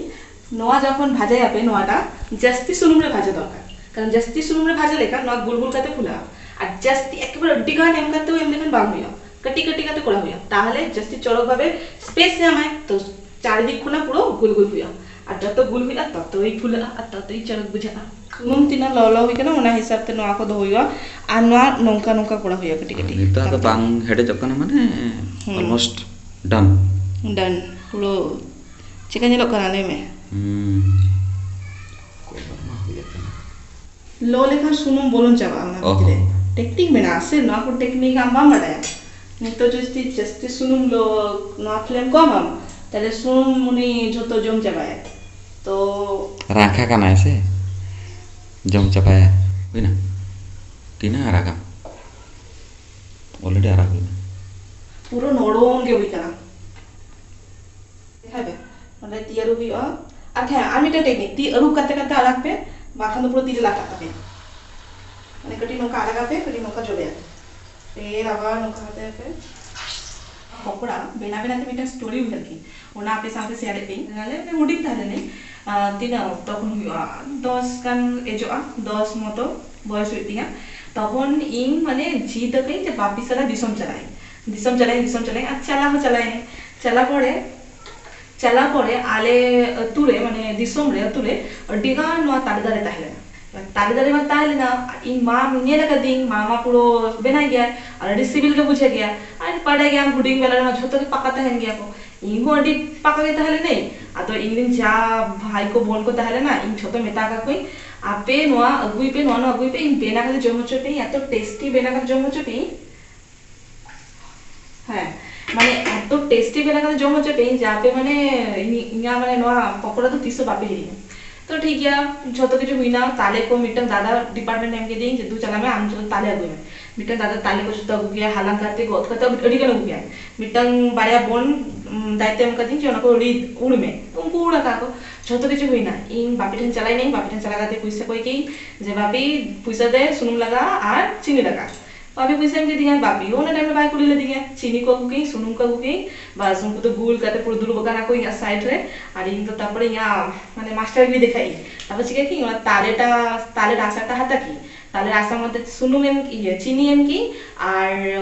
ᱱᱚᱣᱟ ᱡᱚᱠᱷᱚᱱ ᱵᱷᱟᱡᱟᱭᱟᱯᱮ, ᱱᱚᱣᱟᱴᱟ ᱡᱟᱹᱥᱛᱤ ᱥᱩᱱᱩᱢ ᱨᱮ ᱵᱷᱟᱡᱟ ᱫᱚᱨᱠᱟᱨ, ᱠᱟᱨᱚᱱ ᱡᱟᱹᱥᱛᱤ ᱥᱩᱱᱩᱢ ᱨᱮ ᱵᱷᱟᱡᱟ ᱞᱮᱠᱷᱟᱱ ᱱᱚᱣᱟ ᱜᱩᱞ ᱜᱩᱞ ᱠᱟᱛᱮ ᱯᱷᱩᱞᱟᱹᱜᱼᱟ᱾ ᱟᱨ ᱡᱟᱹᱥᱛᱤ ᱮᱠᱮᱵᱟᱨᱮ ᱟᱹᱰᱤ ᱜᱟᱱ ᱮᱢ ᱠᱟᱛᱮ ᱮᱢ ᱞᱮᱠᱷᱟᱱ ᱵᱟᱝ ᱦᱩᱭᱩᱜᱼᱟ, ᱠᱟᱹᱴᱤᱡ ᱠᱟᱹᱴᱤᱡ ᱠᱟᱛᱮ ᱠᱚᱨᱟᱣ ᱦᱩᱭᱩᱜᱼᱟ, ᱛᱟᱦᱚᱞᱮ ᱡᱟᱹᱥᱛᱤ ᱪᱚᱨᱚᱠ ᱵᱷᱟᱵᱮ space ᱧᱟᱢᱟᱭ, ᱛᱚ ᱪᱟᱨᱤᱫᱤᱠ ᱠᱷᱚᱱᱟᱜ ᱯᱩᱨᱟᱹ ᱜᱩᱞ ᱜᱩᱞ ᱦᱩᱭᱩᱜᱼᱟ᱾ ᱟᱨ ᱡᱚᱛᱚ ᱜᱩᱞ ᱦᱩᱭᱩᱜᱼᱟ, ᱛᱚᱛᱚᱭ ᱯᱷᱩᱞᱟᱹᱜᱼᱟ ᱟᱨ ᱛᱚᱛᱚᱭ ᱪᱚᱨᱚᱠ ᱵᱩᱡᱷᱟᱹᱜᱼᱟ᱾ ᱥᱩᱱᱩᱢ ᱛᱤᱱᱟᱹᱜ ᱞᱚᱞᱚ ᱦᱩᱭ ᱠᱟᱱᱟ, ᱚᱱᱟ ᱦᱤᱥᱟᱹᱵ ᱛᱮ ᱱᱚᱣᱟ ᱠᱚᱫᱚ ᱦᱩᱭᱩᱜᱼᱟ᱾ ᱟᱨ ᱱᱚᱣᱟ ᱱᱚᱝᱠᱟ ᱱᱚᱝᱠᱟ ᱠᱚᱨᱟᱣ ᱦᱩᱭᱩᱜᱼᱟ, ᱠᱟᱹᱴᱤᱡ ᱠᱟᱹᱴᱤᱡ᱾ ᱱᱤᱛᱚᱜ ᱫᱚ ᱵᱟᱝ ᱦᱮᱰᱮᱡᱚᱜ ᱠᱟᱱᱟ, ᱢᱟᱱᱮ ᱦᱩᱸ᱾ Almost done᱾ Done, ᱯᱩᱨᱟᱹ ᱪᱮᱠᱟ ᱧᱮᱞᱚᱜ ᱠᱟᱱᱟ ᱞᱟᱹᱭ ᱢᱮ? ᱦᱩᱸ᱾ ᱠᱚᱞᱚᱨ ᱢᱟ ᱦᱩᱭ ᱟᱠᱟᱱᱟ᱾ ᱞᱚ ᱞᱮᱠᱷᱟᱱ ᱥᱩᱱᱩᱢ ᱵᱚᱞᱚᱱ ᱪᱟᱵᱟᱜᱼᱟ ᱚᱱᱟ ᱚ ᱵᱷᱤᱛᱨᱤ ᱨᱮ᱾ ᱦᱚᱸ᱾ Technique ᱢᱮᱱᱟᱜᱼᱟ ᱥᱮ, ᱱᱚᱣᱟ ᱠᱚ technique ᱟᱢ ᱵᱟᱢ ᱵᱟᱰᱟᱭᱟ? ᱱᱤᱛᱚᱜ ᱡᱩᱫᱤ ᱡᱟᱹᱥᱛᱤ ᱥᱩᱱᱩᱢ ᱞᱚ, ᱱᱚᱣᱟ flame ᱠᱚᱢᱟᱢ, ᱛᱟᱦᱞᱮ ᱥᱩᱱᱩᱢ ᱩᱱᱤ ᱡᱷᱚᱛᱚ ᱡᱚᱢ ᱪᱟᱵᱟᱭᱟ᱾ ᱛᱚ ᱨᱟᱸᱠᱷᱟ ᱠᱟᱱᱟᱭ ᱥᱮ, ᱡᱚᱢ ᱪᱟᱵᱟᱭᱟ᱾ ᱦᱩᱭᱱᱟ? ᱛᱤᱱᱟᱹᱜ ᱟᱨᱟᱜᱟᱢ? Already ᱟᱨᱟᱜ ᱦᱩᱭᱱᱟ᱾ ᱯᱩᱨᱟᱹ ᱱᱚᱨᱚᱢ ᱜᱮ ᱦᱩᱭ ᱠᱟᱱᱟ᱾ ᱫᱮᱠᱷᱟᱭ ᱯᱮ, ᱱᱚᱸᱰᱮ ᱛᱤ ᱟᱹᱨᱩᱵ ᱦᱩᱭᱩᱜᱼᱟ᱾ ᱟᱨ ᱦᱮᱸ, ᱟᱨ ᱢᱤᱫᱴᱮᱱ technique, ᱛᱤ ᱟᱹᱨᱩᱵ ᱠᱟᱛᱮ ᱠᱟᱛᱮ ᱟᱲᱟᱜ ᱯᱮ, ᱵᱟᱝᱠᱷᱟᱱ ᱫᱚ ᱯᱩᱨᱟᱹ ᱛᱤ ᱨᱮ ᱞᱟᱴᱷᱟᱜ ᱛᱟᱯᱮᱭᱟ᱾ ᱢᱟᱱᱮ ᱠᱟᱹᱴᱤᱡ ᱱᱚᱝᱠᱟ ᱟᱲᱟᱜ ᱟᱯᱮ, ᱠᱟᱹᱴᱤᱡ ᱱᱚᱝᱠᱟ ᱡᱚᱵᱮ ᱟᱯᱮ᱾ ᱯᱷᱮᱨ ᱟᱵᱟᱨ ᱱᱚᱝᱠᱟ ᱠᱟᱛᱮ ᱯᱮ᱾ ᱯᱚᱠᱚᱲᱟ ᱵᱮᱱᱟᱣ ᱵᱮᱱᱟᱣ ᱛᱮ ᱢᱤᱫᱴᱟᱝ story ᱩᱭᱦᱟᱹᱨ ᱠᱤᱧ, ᱚᱱᱟ ᱟᱯᱮ ᱥᱟᱶᱛᱮ share ᱮᱫ ᱛᱤᱧ᱾ ᱟᱞᱮ ᱦᱩᱰᱤᱧ ᱛᱟᱦᱮᱸ ᱞᱮᱱᱟᱹᱧ, ᱟᱨ ᱛᱤᱱᱟᱹᱜ ᱚᱠᱛᱚ ᱠᱷᱚᱱ ᱦᱩᱭᱩᱜᱼᱟ, ᱫᱚᱥ ᱜᱟᱱ ᱮᱡᱚᱜᱼᱟ, ᱫᱚᱥ ᱢᱚᱛᱚ ᱵᱚᱭᱚᱥ ᱦᱩᱭᱩᱜ ᱛᱤᱧᱟ᱾ ᱛᱚᱠᱷᱚᱱ ᱤᱧ ᱢᱟᱱᱮ ᱡᱤᱫ ᱟᱠᱟᱫᱟᱹᱧ ᱡᱮ ᱵᱟᱯᱤ ᱥᱟᱞᱟ ᱫᱤᱥᱚᱢ ᱪᱟᱞᱟᱜ ᱤᱧ, ᱫᱤᱥᱚᱢ ᱪᱟᱞᱟᱜ ᱤᱧ, ᱫᱤᱥᱚᱢ ᱪᱟᱞᱟᱜ ᱤᱧ᱾ ᱟᱨ ᱪᱟᱞᱟᱣ ᱦᱚᱸ ᱪᱟᱞᱟᱣ ᱤᱧ᱾ ᱪᱟᱞᱟᱣ ᱯᱚᱨᱮ ᱪᱟᱞᱟᱣ ᱯᱚᱨᱮ ᱟᱞᱮ ᱟᱹᱛᱩ ᱨᱮ, ᱢᱟᱱᱮ ᱫᱤᱥᱚᱢ ᱨᱮ, ᱟᱹᱛᱩ ᱨᱮ ᱟᱹᱰᱤ ᱜᱟᱱ ᱱᱚᱣᱟ ᱛᱟᱞᱮ ᱫᱟᱨᱮ ᱛᱟᱦᱮᱸ ᱞᱮᱱᱟ᱾ ᱛᱟᱞᱮ ᱫᱟᱨᱮ ᱢᱟ ᱛᱟᱦᱮᱸ ᱞᱮᱱᱟ, ᱤᱧ ᱢᱟ ᱧᱮᱞ ᱟᱠᱟᱫᱤᱧ, ᱢᱟ ᱢᱟ ᱯᱩᱨᱟᱹ ᱵᱮᱱᱟᱭ ᱜᱮᱭᱟᱭ, ᱟᱨ ᱟᱹᱰᱤ ᱥᱤᱵᱤᱞ ᱜᱮ ᱵᱩᱡᱷᱟᱹᱜ ᱜᱮᱭᱟ᱾ ᱟᱨ ᱵᱟᱰᱟᱭ ᱜᱮᱭᱟᱢ, ᱦᱩᱰᱤᱧ ᱵᱮᱞᱟ ᱨᱮᱢᱟ ᱡᱷᱚᱛᱚ ᱜᱮ ᱯᱟᱠᱟ ᱛᱟᱦᱮᱱ ᱜᱮᱭᱟ ᱠᱚ᱾ ᱤᱧ ᱦᱚᱸ ᱟᱹᱰᱤ ᱯᱟᱠᱟ ᱜᱮ ᱛᱟᱦᱮᱸ ᱞᱮᱱᱟᱹᱧ᱾ ᱟᱫᱚ ᱤᱧ ᱨᱮᱱ ᱡᱟ ᱵᱷᱟᱭ ᱠᱚ ᱵᱚᱱ ᱠᱚ ᱛᱟᱦᱮᱸ ᱞᱮᱱᱟ, ᱤᱧ ᱡᱷᱚᱛᱚ ᱢᱮᱛᱟ ᱟᱠᱟᱫ ᱠᱚᱣᱟᱹᱧ, "ᱟᱯᱮ ᱱᱚᱣᱟ ᱟᱹᱜᱩᱭ ᱯᱮ, ᱱᱚᱣᱟ ᱱᱚᱣᱟ ᱟᱹᱜᱩᱭ ᱯᱮ, ᱤᱧ ᱵᱮᱱᱟᱣ ᱠᱟᱛᱮ ᱡᱚᱢ ᱦᱚᱪᱚ ᱯᱮᱭᱟᱹᱧ, ᱮᱛᱚ ᱴᱮᱥᱴᱤ ᱵᱮᱱᱟᱣ ᱠᱟᱛᱮ ᱡᱚᱢ ᱦᱚᱪᱚ ᱯᱮᱭᱟᱹᱧ᱾" ᱦᱮᱸ, ᱢᱟᱱᱮ ᱮᱛᱚ ᱴᱮᱥᱴᱤ ᱵᱮᱱᱟᱣ ᱠᱟᱛᱮ ᱡᱚᱢ ᱦᱚᱪᱚ ᱯᱮᱭᱟᱹᱧ ᱡᱮ ᱟᱯᱮ ᱢᱟᱱᱮ ᱤᱧ-, ᱤᱧᱟᱹᱜ ᱢᱟᱱᱮ ᱱᱚᱣᱟ ᱯᱚᱠᱚᱲᱟ ᱫᱚ ᱛᱤᱥ ᱦᱚᱸ ᱵᱟᱯᱮ ᱦᱤᱲᱤᱧᱟ᱾ ᱛᱚ ᱴᱷᱤᱠ ᱜᱮᱭᱟ, ᱡᱷᱚᱛᱚ ᱠᱤᱪᱷᱩ ᱦᱩᱭᱱᱟ, ᱛᱟᱞᱮ ᱠᱚ ᱢᱤᱫᱴᱟᱝ ᱫᱟᱫᱟ ᱰᱤᱯᱟᱨᱴᱢᱮᱱᱴ ᱮᱢ ᱠᱮᱫᱮᱭᱟᱹᱧ ᱡᱮ, "ᱫᱩ ᱪᱟᱞᱟᱜ ᱢᱮ, ᱟᱢ ᱡᱷᱚᱛᱚ ᱛᱟᱞᱮ ᱟᱹᱜᱩᱭ ᱢᱮ᱾" ᱢᱤᱫᱴᱟᱝ ᱫᱟᱫᱟ ᱛᱟᱞᱮ ᱠᱚ ᱡᱷᱚᱛᱚ ᱟᱹᱜᱩ ᱠᱮᱭᱟ, ᱦᱟᱞᱟᱝ ᱠᱟᱛᱮ ᱜᱚᱫ ᱠᱟᱛᱮ ᱟᱹᱰᱤ ᱜᱟᱱ ᱟᱹᱜᱩ ᱠᱮᱭᱟ᱾ ᱢᱤᱫᱴᱟᱝ ᱵᱟᱨᱭᱟ ᱵᱚᱱ, ᱩᱢ, ᱫᱟᱭᱤᱛᱛᱚ ᱮᱢ ᱠᱟᱫᱤᱧ ᱡᱮ ᱚᱱᱟ ᱠᱚ ᱟᱹᱰᱤ ᱩᱲ ᱢᱮ, ᱩᱱᱠᱩ ᱩᱲ ᱟᱠᱟᱫ ᱠᱚ᱾ ᱡᱷᱚᱛᱚ ᱠᱤᱪᱷᱩ ᱦᱩᱭᱱᱟ, ᱤᱧ ᱵᱟᱯᱤ ᱴᱷᱮᱱ ᱪᱟᱞᱟᱣ ᱮᱱᱟᱹᱧ, ᱵᱟᱯᱤ ᱴᱷᱮᱱ ᱪᱟᱞᱟᱣ ᱠᱟᱛᱮ ᱯᱚᱭᱥᱟ ᱠᱚᱭ ᱠᱮᱭᱟᱹᱧ ᱡᱮ, "ᱵᱟᱯᱤ, ᱯᱚᱭᱥᱟ ᱫᱮ, ᱥᱩᱱᱩᱢ ᱞᱟᱜᱟᱜᱼᱟ ᱟᱨ ᱪᱤᱱᱤ ᱞᱟᱜᱟᱜᱼᱟ᱾" ᱵᱟᱯᱤ ᱯᱚᱭᱥᱟ ᱮᱢ ᱠᱮᱫᱤᱧᱟ, ᱵᱟᱯᱤ ᱚᱱᱟ ᱴᱟᱭᱤᱢ ᱨᱮ ᱵᱟᱭ ᱠᱩᱞᱤ ᱞᱮᱫᱤᱧᱟ᱾ ᱪᱤᱱᱤ ᱠᱚ ᱟᱹᱜᱩ ᱠᱮᱭᱟᱹᱧ, ᱥᱩᱱᱩᱢ ᱠᱚ ᱟᱹᱜᱩ ᱠᱮᱭᱟᱹᱧ, ᱵᱟᱥ ᱩᱱᱠᱩ ᱫᱚ ᱜᱩᱞ ᱠᱟᱛᱮ ᱯᱩᱨᱟᱹ ᱫᱩᱲᱩᱵ ᱟᱠᱟᱱᱟ ᱠᱚ ᱤᱧᱟᱹᱜ ᱥᱟᱭᱤᱰ ᱨᱮ, ᱟᱨ ᱤᱧ ᱫᱚ ᱛᱟᱨᱯᱚᱨᱮ ᱤᱧᱟᱹᱜ ᱢᱟᱱᱮ ᱢᱟᱥᱴᱟᱨ ᱰᱤᱜᱽᱨᱤ ᱫᱮᱠᱷᱟᱭ ᱤᱧ᱾ ᱛᱟᱨᱯᱚᱨ ᱪᱤᱠᱟᱹ ᱠᱤᱧ, ᱚᱱᱟ ᱛᱟᱞᱮᱴᱟ, ᱛᱟᱞᱮ ᱨᱟᱥᱟᱴᱟ ᱦᱟᱛᱟ ᱠᱤᱧ, ᱛᱟᱞᱮ ᱨᱟᱥᱟ ᱢᱚᱫᱽᱫᱷᱮ ᱥᱩᱱᱩᱢ ᱮᱢ, ᱤᱭᱟᱹ, ᱪᱤᱱᱤ ᱮᱢ ᱠᱤᱧ, ᱟᱨ,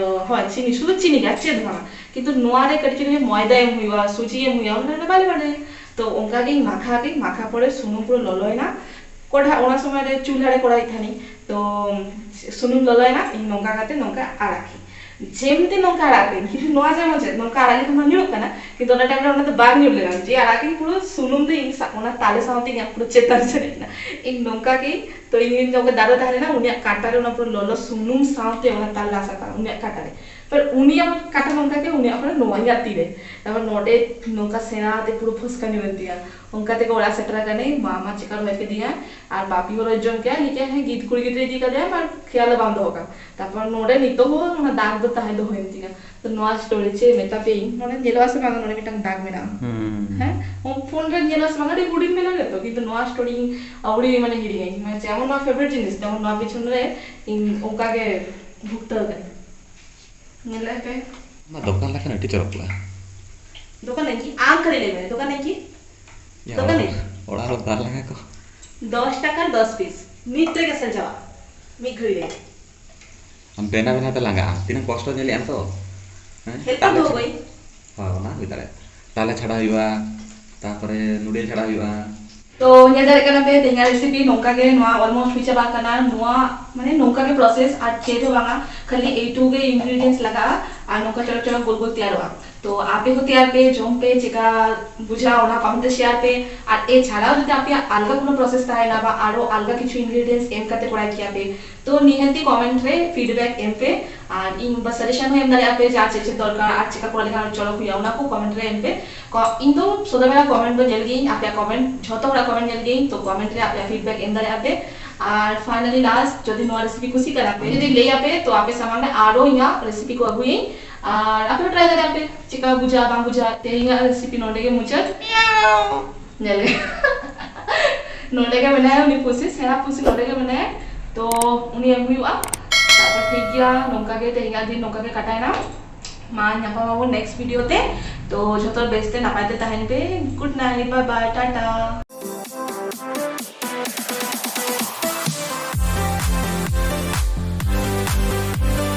ᱦᱳᱭ, ᱪᱤᱱᱤ, ᱥᱩᱫᱷᱩ ᱪᱤᱱᱤ ᱜᱮ, ᱟᱨ ᱪᱮᱫ ᱦᱚᱸ ᱵᱟᱝᱟ᱾ ᱠᱤᱱᱛᱩ ᱱᱚᱣᱟ ᱨᱮ ᱠᱟᱹᱴᱤᱡ ᱪᱩᱞᱩᱝ ᱢᱚᱭᱫᱟ ᱮᱢ ᱦᱩᱭᱩᱜᱼᱟ, ᱥᱩᱡᱤ ᱮᱢ ᱦᱩᱭᱩᱜᱼᱟ, ᱚᱱᱟ ᱫᱚ ᱵᱟᱞᱮ ᱵᱟᱰᱟᱭᱟ᱾ ᱛᱚ ᱚᱱᱠᱟ ᱜᱤᱧ ᱢᱟᱠᱷᱟ ᱠᱤᱧ, ᱢᱟᱠᱷᱟ ᱯᱚᱨᱮ ᱥᱩᱱᱩᱢ ᱯᱩᱨᱟᱹ ᱞᱚᱞᱚᱭᱮᱱᱟ, ᱠᱚᱲᱦᱟ, ᱚᱱᱟ ᱥᱚᱢᱚᱭ ᱨᱮ ᱪᱩᱞᱦᱟᱹ ᱨᱮ ᱠᱚᱨᱟᱣᱮᱫ ᱛᱟᱦᱮᱱᱤᱧ᱾ ᱛᱚ ᱥᱩᱱᱩᱢ ᱞᱚᱞᱚᱭᱮᱱᱟ, ᱤᱧ ᱱᱚᱝᱠᱟ ᱠᱟᱛᱮ ᱱᱚᱝᱠᱟ ᱟᱲᱟᱜ ᱠᱤᱧ᱾ ᱡᱮᱢᱛᱮ ᱱᱚᱝᱠᱟ ᱟᱲᱟᱜ ᱠᱤᱧ, ᱠᱤᱱᱛᱩ ᱱᱚᱣᱟ ᱡᱮᱢᱚᱱ ᱪᱮᱫ, ᱱᱚᱝᱠᱟ ᱟᱲᱟᱜ ᱞᱮᱠᱷᱟᱱ ᱢᱟ ᱧᱩᱨᱩᱜ ᱠᱟᱱᱟ, ᱠᱤᱱᱛᱩ ᱚᱱᱟ ᱴᱟᱭᱤᱢ ᱨᱮ ᱚᱱᱟ ᱫᱚ ᱵᱟᱝ ᱧᱩᱨ ᱞᱮᱱᱟ᱾ ᱡᱮ ᱟᱲᱟᱜ ᱠᱤᱧ ᱯᱩᱨᱟᱹ ᱥᱩᱱᱩᱢ ᱫᱚ ᱤᱧ ᱥᱟ-, ᱚᱱᱟ ᱛᱟᱞᱮ ᱥᱟᱶᱛᱮ ᱤᱧᱟᱹᱜ ᱯᱩᱨᱟᱹ ᱪᱮᱛᱟᱱ ᱥᱮᱫ ᱦᱮᱡ ᱮᱱᱟ᱾ ᱤᱧ ᱱᱚᱝᱠᱟ ᱜᱮ, ᱛᱚ ᱤᱧ ᱨᱮᱱ ᱡᱟᱦᱟᱸᱭ ᱫᱟᱫᱟ ᱛᱟᱦᱮᱸ ᱞᱮᱱᱟ, ᱩᱱᱤᱭᱟᱜ ᱠᱟᱴᱟ ᱨᱮ ᱚᱱᱟ ᱯᱩᱨᱟᱹ ᱞᱚᱞᱚ ᱥᱩᱱᱩᱢ ᱥᱟᱶᱛᱮ ᱚᱱᱟ ᱛᱟᱞᱮ ᱨᱟᱥᱟ ᱛᱟᱦᱮᱸ, ᱩᱱᱤᱭᱟᱜ ᱠᱟᱴᱟ ᱨᱮ᱾ ᱛᱟᱨᱯᱚᱨ ᱩᱱᱤᱭᱟᱜ ᱠᱟᱴᱟ ᱱᱚᱝᱠᱟ ᱜᱮ, ᱩᱱᱤᱭᱟᱜ ᱯᱚᱨᱮ ᱱᱚᱣᱟ ᱤᱧᱟᱹᱜ ᱛᱤ ᱨᱮ᱾ ᱛᱟᱨᱯᱚᱨ ᱱᱚᱰᱮ ᱱᱚᱝᱠᱟ ᱥᱮᱬᱟ ᱛᱮ ᱯᱩᱨᱟᱹ ᱯᱷᱚᱥᱠᱟ ᱧᱩᱨᱮᱱ ᱛᱤᱧᱟ᱾ ᱚᱱᱠᱟ ᱛᱮᱜᱮ ᱚᱲᱟᱜ ᱥᱮᱴᱮᱨ ᱟᱠᱟᱱᱟᱹᱧ, ᱢᱟ ᱢᱟ ᱪᱮᱠᱟ ᱨᱚᱦᱮᱫ ᱠᱮᱫᱤᱧᱟ, ᱟᱨ ᱵᱟᱯᱤ ᱦᱚᱸ ᱨᱚᱦᱮᱫ ᱡᱚᱢ ᱠᱮᱫᱟ, ᱞᱟᱹᱭ ᱠᱮᱫᱟ, "ᱦᱮᱸ, ᱜᱤᱫ ᱠᱩᱲᱤ ᱜᱤᱫᱽᱨᱟᱹ ᱤᱫᱤ ᱠᱟᱫᱮᱭᱟᱢ ᱟᱨ ᱠᱷᱮᱭᱟᱞ ᱫᱚ ᱵᱟᱢ ᱫᱚᱦᱚ ᱠᱟᱜ᱾" ᱛᱟᱨᱯᱚᱨ ᱱᱚᱰᱮ ᱱᱤᱛᱚᱜ ᱦᱚᱸ ᱚᱱᱟ ᱫᱟᱜᱽ ᱫᱚ ᱛᱟᱦᱮᱸ ᱫᱚᱦᱚᱭᱮᱱ ᱛᱤᱧᱟ᱾ ᱛᱚ ᱱᱚᱣᱟ ᱥᱴᱳᱨᱤ ᱪᱮᱫ ᱢᱮᱛᱟ ᱯᱮᱭᱟᱹᱧ, ᱱᱚᱰᱮ ᱧᱮᱞᱚᱜᱼᱟ ᱥᱮ ᱵᱟᱝ, ᱱᱚᱰᱮ ᱢᱤᱫᱴᱟᱝ ᱫᱟᱜᱽ ᱢᱮᱱᱟᱜᱼᱟ᱾ ᱦᱩᱸ᱾ ᱦᱮᱸ, ᱯᱷᱳᱱ ᱨᱮ ᱧᱮᱞᱚᱜᱼᱟ ᱥᱮ ᱵᱟᱝ, ᱟᱹᱰᱤ ᱦᱩᱰᱤᱧ ᱢᱮᱱᱟᱜ ᱜᱮᱛᱚ, ᱠᱤᱱᱛᱩ ᱱᱚᱣᱟ ᱥᱴᱳᱨᱤ ᱟᱹᱣᱲᱤ ᱢᱟᱱᱮ ᱦᱤᱲᱤᱧᱟᱹᱧ, ᱢᱟᱱᱮ ᱡᱮᱢᱚᱱ ᱱᱚᱣᱟ ᱯᱷᱮᱵᱟᱨᱤᱴ ᱡᱤᱱᱤᱥ, ᱛᱮᱢᱚᱱ ᱱᱚᱣᱟ ᱯᱤᱪᱷᱚᱱ ᱨᱮ ᱤᱧ ᱚᱱᱠᱟ ᱜᱮ ᱵᱷᱩᱜᱛᱟᱹ ᱟᱠᱟᱱᱟᱹᱧ᱾ ᱧᱮᱞ ᱞᱮᱫ ᱯᱮ? ᱚᱱᱟ ᱫᱚᱠᱟᱱ ᱞᱮᱠᱷᱟᱱ ᱟᱹᱰᱤ ᱪᱚᱨᱚᱠ ᱠᱚᱜᱼᱟ᱾ ᱫᱚᱠᱟᱱ ᱟᱹᱧ ᱠᱤ? ᱟᱢ ᱠᱷᱟᱹᱞᱤ ᱞᱟᱹᱭ ᱢᱮ, ᱫᱚᱠᱟᱱ ᱟᱹᱧ ᱠᱤ? ᱭᱟ, ᱫᱚᱠᱟᱱ ᱚᱲᱟᱜ ᱟᱹᱧ? ᱚᱲᱟᱜ ᱦᱚᱲ ᱫᱟᱞ ᱞᱟᱸᱜᱟ ᱠᱚ᱾ ᱫᱚᱥ ᱴᱟᱠᱟ ᱫᱚᱥ ᱯᱤᱥ, ᱢᱤᱫ ᱨᱮᱜᱮ ᱥᱮᱞ ᱪᱟᱵᱟᱜᱼᱟ, ᱢᱤᱫ ᱜᱷᱟᱹᱲᱤ ᱨᱮ᱾ ᱟᱢ ᱵᱮᱱᱟᱣ ᱵᱮᱱᱟᱣ ᱛᱮ ᱞᱟᱸᱜᱟᱜ ᱟᱢ, ᱛᱤᱱᱟᱹᱜ ᱠᱚᱥᱴᱚ ᱧᱮᱞᱮᱫ ᱟᱢ ᱛᱚ᱾ ᱦᱮᱸ? ᱦᱮᱞᱯᱟᱨ ᱛᱟᱦᱞᱮ ᱫᱚ ᱪᱷᱟ-, ᱵᱟᱹᱧ᱾ ᱦᱳᱭ, ᱚᱱᱟ ᱦᱩᱭ ᱫᱟᱲᱮᱭᱟᱜᱼᱟ᱾ ᱛᱟᱦᱞᱮ ᱪᱷᱟᱰᱟᱣ ᱦᱩᱭᱩᱜᱼᱟ, ᱛᱟᱨᱯᱚᱨᱮ ᱱᱩᱰᱤᱞ ᱪᱷᱟᱰᱟᱣ ᱦᱩᱭᱩᱜᱼᱟ᱾ ᱛᱚ ᱧᱮᱞ ᱫᱟᱲᱮᱭᱟᱜ ᱠᱟᱱᱟ ᱯᱮ, ᱛᱮᱦᱮᱧᱟᱜ ᱨᱮᱥᱤᱯᱤ ᱱᱚᱝᱠᱟ ᱜᱮ, ᱱᱚᱣᱟ ᱚᱞᱢᱳᱥᱴ ᱦᱩᱭ ᱪᱟᱵᱟ ᱟᱠᱟᱱᱟ᱾ ᱱᱚᱣᱟ ᱢᱟᱱᱮ ᱱᱚᱝᱠᱟ ᱜᱮ ᱯᱨᱚᱥᱮᱥ, ᱟᱨ ᱪᱮᱫ ᱦᱚᱸ ᱵᱟᱝᱟ, ᱠᱷᱟᱹᱞᱤ ᱮᱭᱴᱩᱠᱩ ᱜᱮ ᱤᱱᱜᱨᱤᱰᱤᱭᱮᱱᱴᱥ ᱞᱟᱜᱟᱜᱼᱟ ᱟᱨ ᱱᱚᱝᱠᱟ ᱪᱚᱨᱚᱠ ᱪᱚᱨᱚᱠ ᱜᱳᱞ ᱜᱳᱞ ᱛᱮᱭᱟᱨᱚᱜᱼᱟ᱾ ᱛᱚ ᱟᱯᱮ ᱦᱚᱸ ᱛᱮᱭᱟᱨ ᱯᱮ, ᱡᱚᱢ ᱯᱮ, ᱪᱮᱠᱟ ᱵᱩᱡᱷᱟᱹᱜᱼᱟ ᱚᱱᱟ ᱠᱚᱢᱮᱱᱴ ᱨᱮ ᱥᱮᱭᱟᱨ ᱯᱮ᱾ ᱟᱨ ᱮ ᱪᱷᱟᱲᱟᱣ ᱡᱩᱫᱤ ᱟᱯᱮᱭᱟᱜ ᱟᱞᱜᱟ ᱠᱳᱱᱳ ᱯᱨᱚᱥᱮᱥ ᱛᱟᱦᱮᱱᱟ ᱵᱟ ᱟᱨᱚ ᱟᱞᱜᱟ ᱠᱤᱪᱷᱩ ᱤᱱᱜᱨᱤᱰᱤᱭᱮᱱᱴᱥ ᱮᱢ ᱠᱟᱛᱮ ᱠᱚᱨᱟᱣ ᱠᱮᱭᱟ ᱯᱮ, ᱛᱚ ᱱᱤᱦᱟᱹᱛᱤ ᱠᱚᱢᱮᱱᱴ ᱨᱮ ᱯᱷᱤᱰᱵᱮᱠ ᱮᱢ ᱯᱮ᱾ ᱟᱨ ᱤᱧ ᱵᱟ ᱥᱟᱡᱮᱥᱚᱱ ᱦᱚᱸ ᱮᱢ ᱫᱟᱲᱮᱭᱟᱜᱼᱟ ᱯᱮ ᱡᱮ ᱟᱨ ᱪᱮᱫ ᱪᱮᱫ ᱫᱚᱨᱠᱟᱨ ᱟᱨ ᱪᱮᱠᱟ ᱠᱚᱨᱟᱣ ᱞᱮᱠᱷᱟᱱ ᱪᱚᱨᱚᱠ ᱦᱩᱭᱩᱜᱼᱟ, ᱚᱱᱟ ᱠᱚ ᱠᱚᱢᱮᱱᱴ ᱨᱮ ᱮᱢ ᱯᱮ᱾ ᱠᱚ- ᱤᱧ ᱫᱚ ᱥᱚᱫᱟ ᱵᱮᱲᱟ ᱠᱚᱢᱮᱱᱴ ᱫᱚ ᱧᱮᱞ ᱜᱤᱭᱟᱹᱧ, ᱟᱯᱮᱭᱟᱜ ᱠᱚᱢᱮᱱᱴ, ᱡᱷᱚᱛᱚ ᱦᱚᱲᱟᱜ ᱠᱚᱢᱮᱱᱴ ᱧᱮᱞ ᱜᱤᱭᱟᱹᱧ, ᱛᱚ ᱠᱚᱢᱮᱱᱴ ᱨᱮ ᱟᱯᱮᱭᱟᱜ ᱯᱷᱤᱰᱵᱮᱠ ᱮᱢ ᱫᱟᱲᱮᱭᱟᱜᱼᱟ ᱯᱮ᱾ ᱟᱨ ᱯᱷᱟᱭᱱᱟᱞᱤ ᱞᱟᱥᱴ, ᱡᱩᱫᱤ ᱱᱚᱣᱟ ᱨᱮᱥᱤᱯᱤ ᱠᱩᱥᱤ ᱠᱟᱱᱟ ᱯᱮ, ᱡᱩᱫᱤ ᱞᱟᱹᱭ ᱟᱯᱮ, ᱛᱚ ᱟᱯᱮ ᱥᱟᱢᱟᱝ ᱨᱮ ᱟᱨᱚ ᱤᱧᱟᱹᱜ ᱨᱮᱥᱤᱯᱤ ᱠᱚ ᱟᱹᱜᱩᱭᱟᱹᱧ, ᱟᱨ ᱟᱯᱮ ᱦᱚᱸ ᱴᱨᱟᱭ ᱫᱟᱲᱮᱭᱟᱜᱼᱟ ᱯᱮ ᱪᱮᱠᱟ ᱵᱩᱡᱷᱟᱹᱜᱼᱟ ᱵᱟᱝ ᱵᱩᱡᱷᱟᱹᱜᱼᱟ᱾ ᱛᱮᱦᱮᱧᱟᱜ ᱨᱮᱥᱤᱯᱤ ᱱᱚᱰᱮ ᱜᱮ ᱢᱩᱪᱟᱹᱫ᱾ ᱧᱮᱞ ᱜᱮ᱾ ᱱᱚᱰᱮ ᱜᱮ ᱢᱮᱱᱟᱭᱟ ᱩᱱᱤ ᱯᱩᱥᱤ, ᱥᱮᱬᱟ ᱯᱩᱥᱤ ᱱᱚᱰᱮ ᱜᱮ ᱢᱮᱱᱟᱭᱟ᱾ ᱛᱚ ᱩᱱᱤ ᱟᱹᱜᱩ ᱦᱩᱭᱩᱜᱼᱟ᱾ ᱛᱟᱨᱯᱚᱨ ᱴᱷᱤᱠ ᱜᱮᱭᱟ, ᱱᱚᱝᱠᱟ ᱜᱮ ᱛᱮᱦᱮᱧᱟᱜ ᱫᱤᱱ ᱱᱚᱝᱠᱟ ᱜᱮ ᱠᱟᱴᱟᱭᱮᱱᱟ᱾ ᱢᱟ ᱧᱟᱯᱟᱢ ᱟᱵᱚᱱ ᱱᱮᱠᱥᱴ ᱵᱷᱤᱰᱤᱭᱳ ᱛᱮ᱾ ᱛᱚ ᱡᱷᱚᱛᱚ ᱵᱮᱥ ᱛᱮ ᱱᱟᱯᱟᱭ ᱛᱮ ᱛᱟᱦᱮᱱ ᱯᱮ᱾ ᱜᱩᱰ ᱱᱟᱭᱤᱴ, ᱵᱟᱭ ᱵᱟᱭ, ᱴᱟᱴᱟ᱾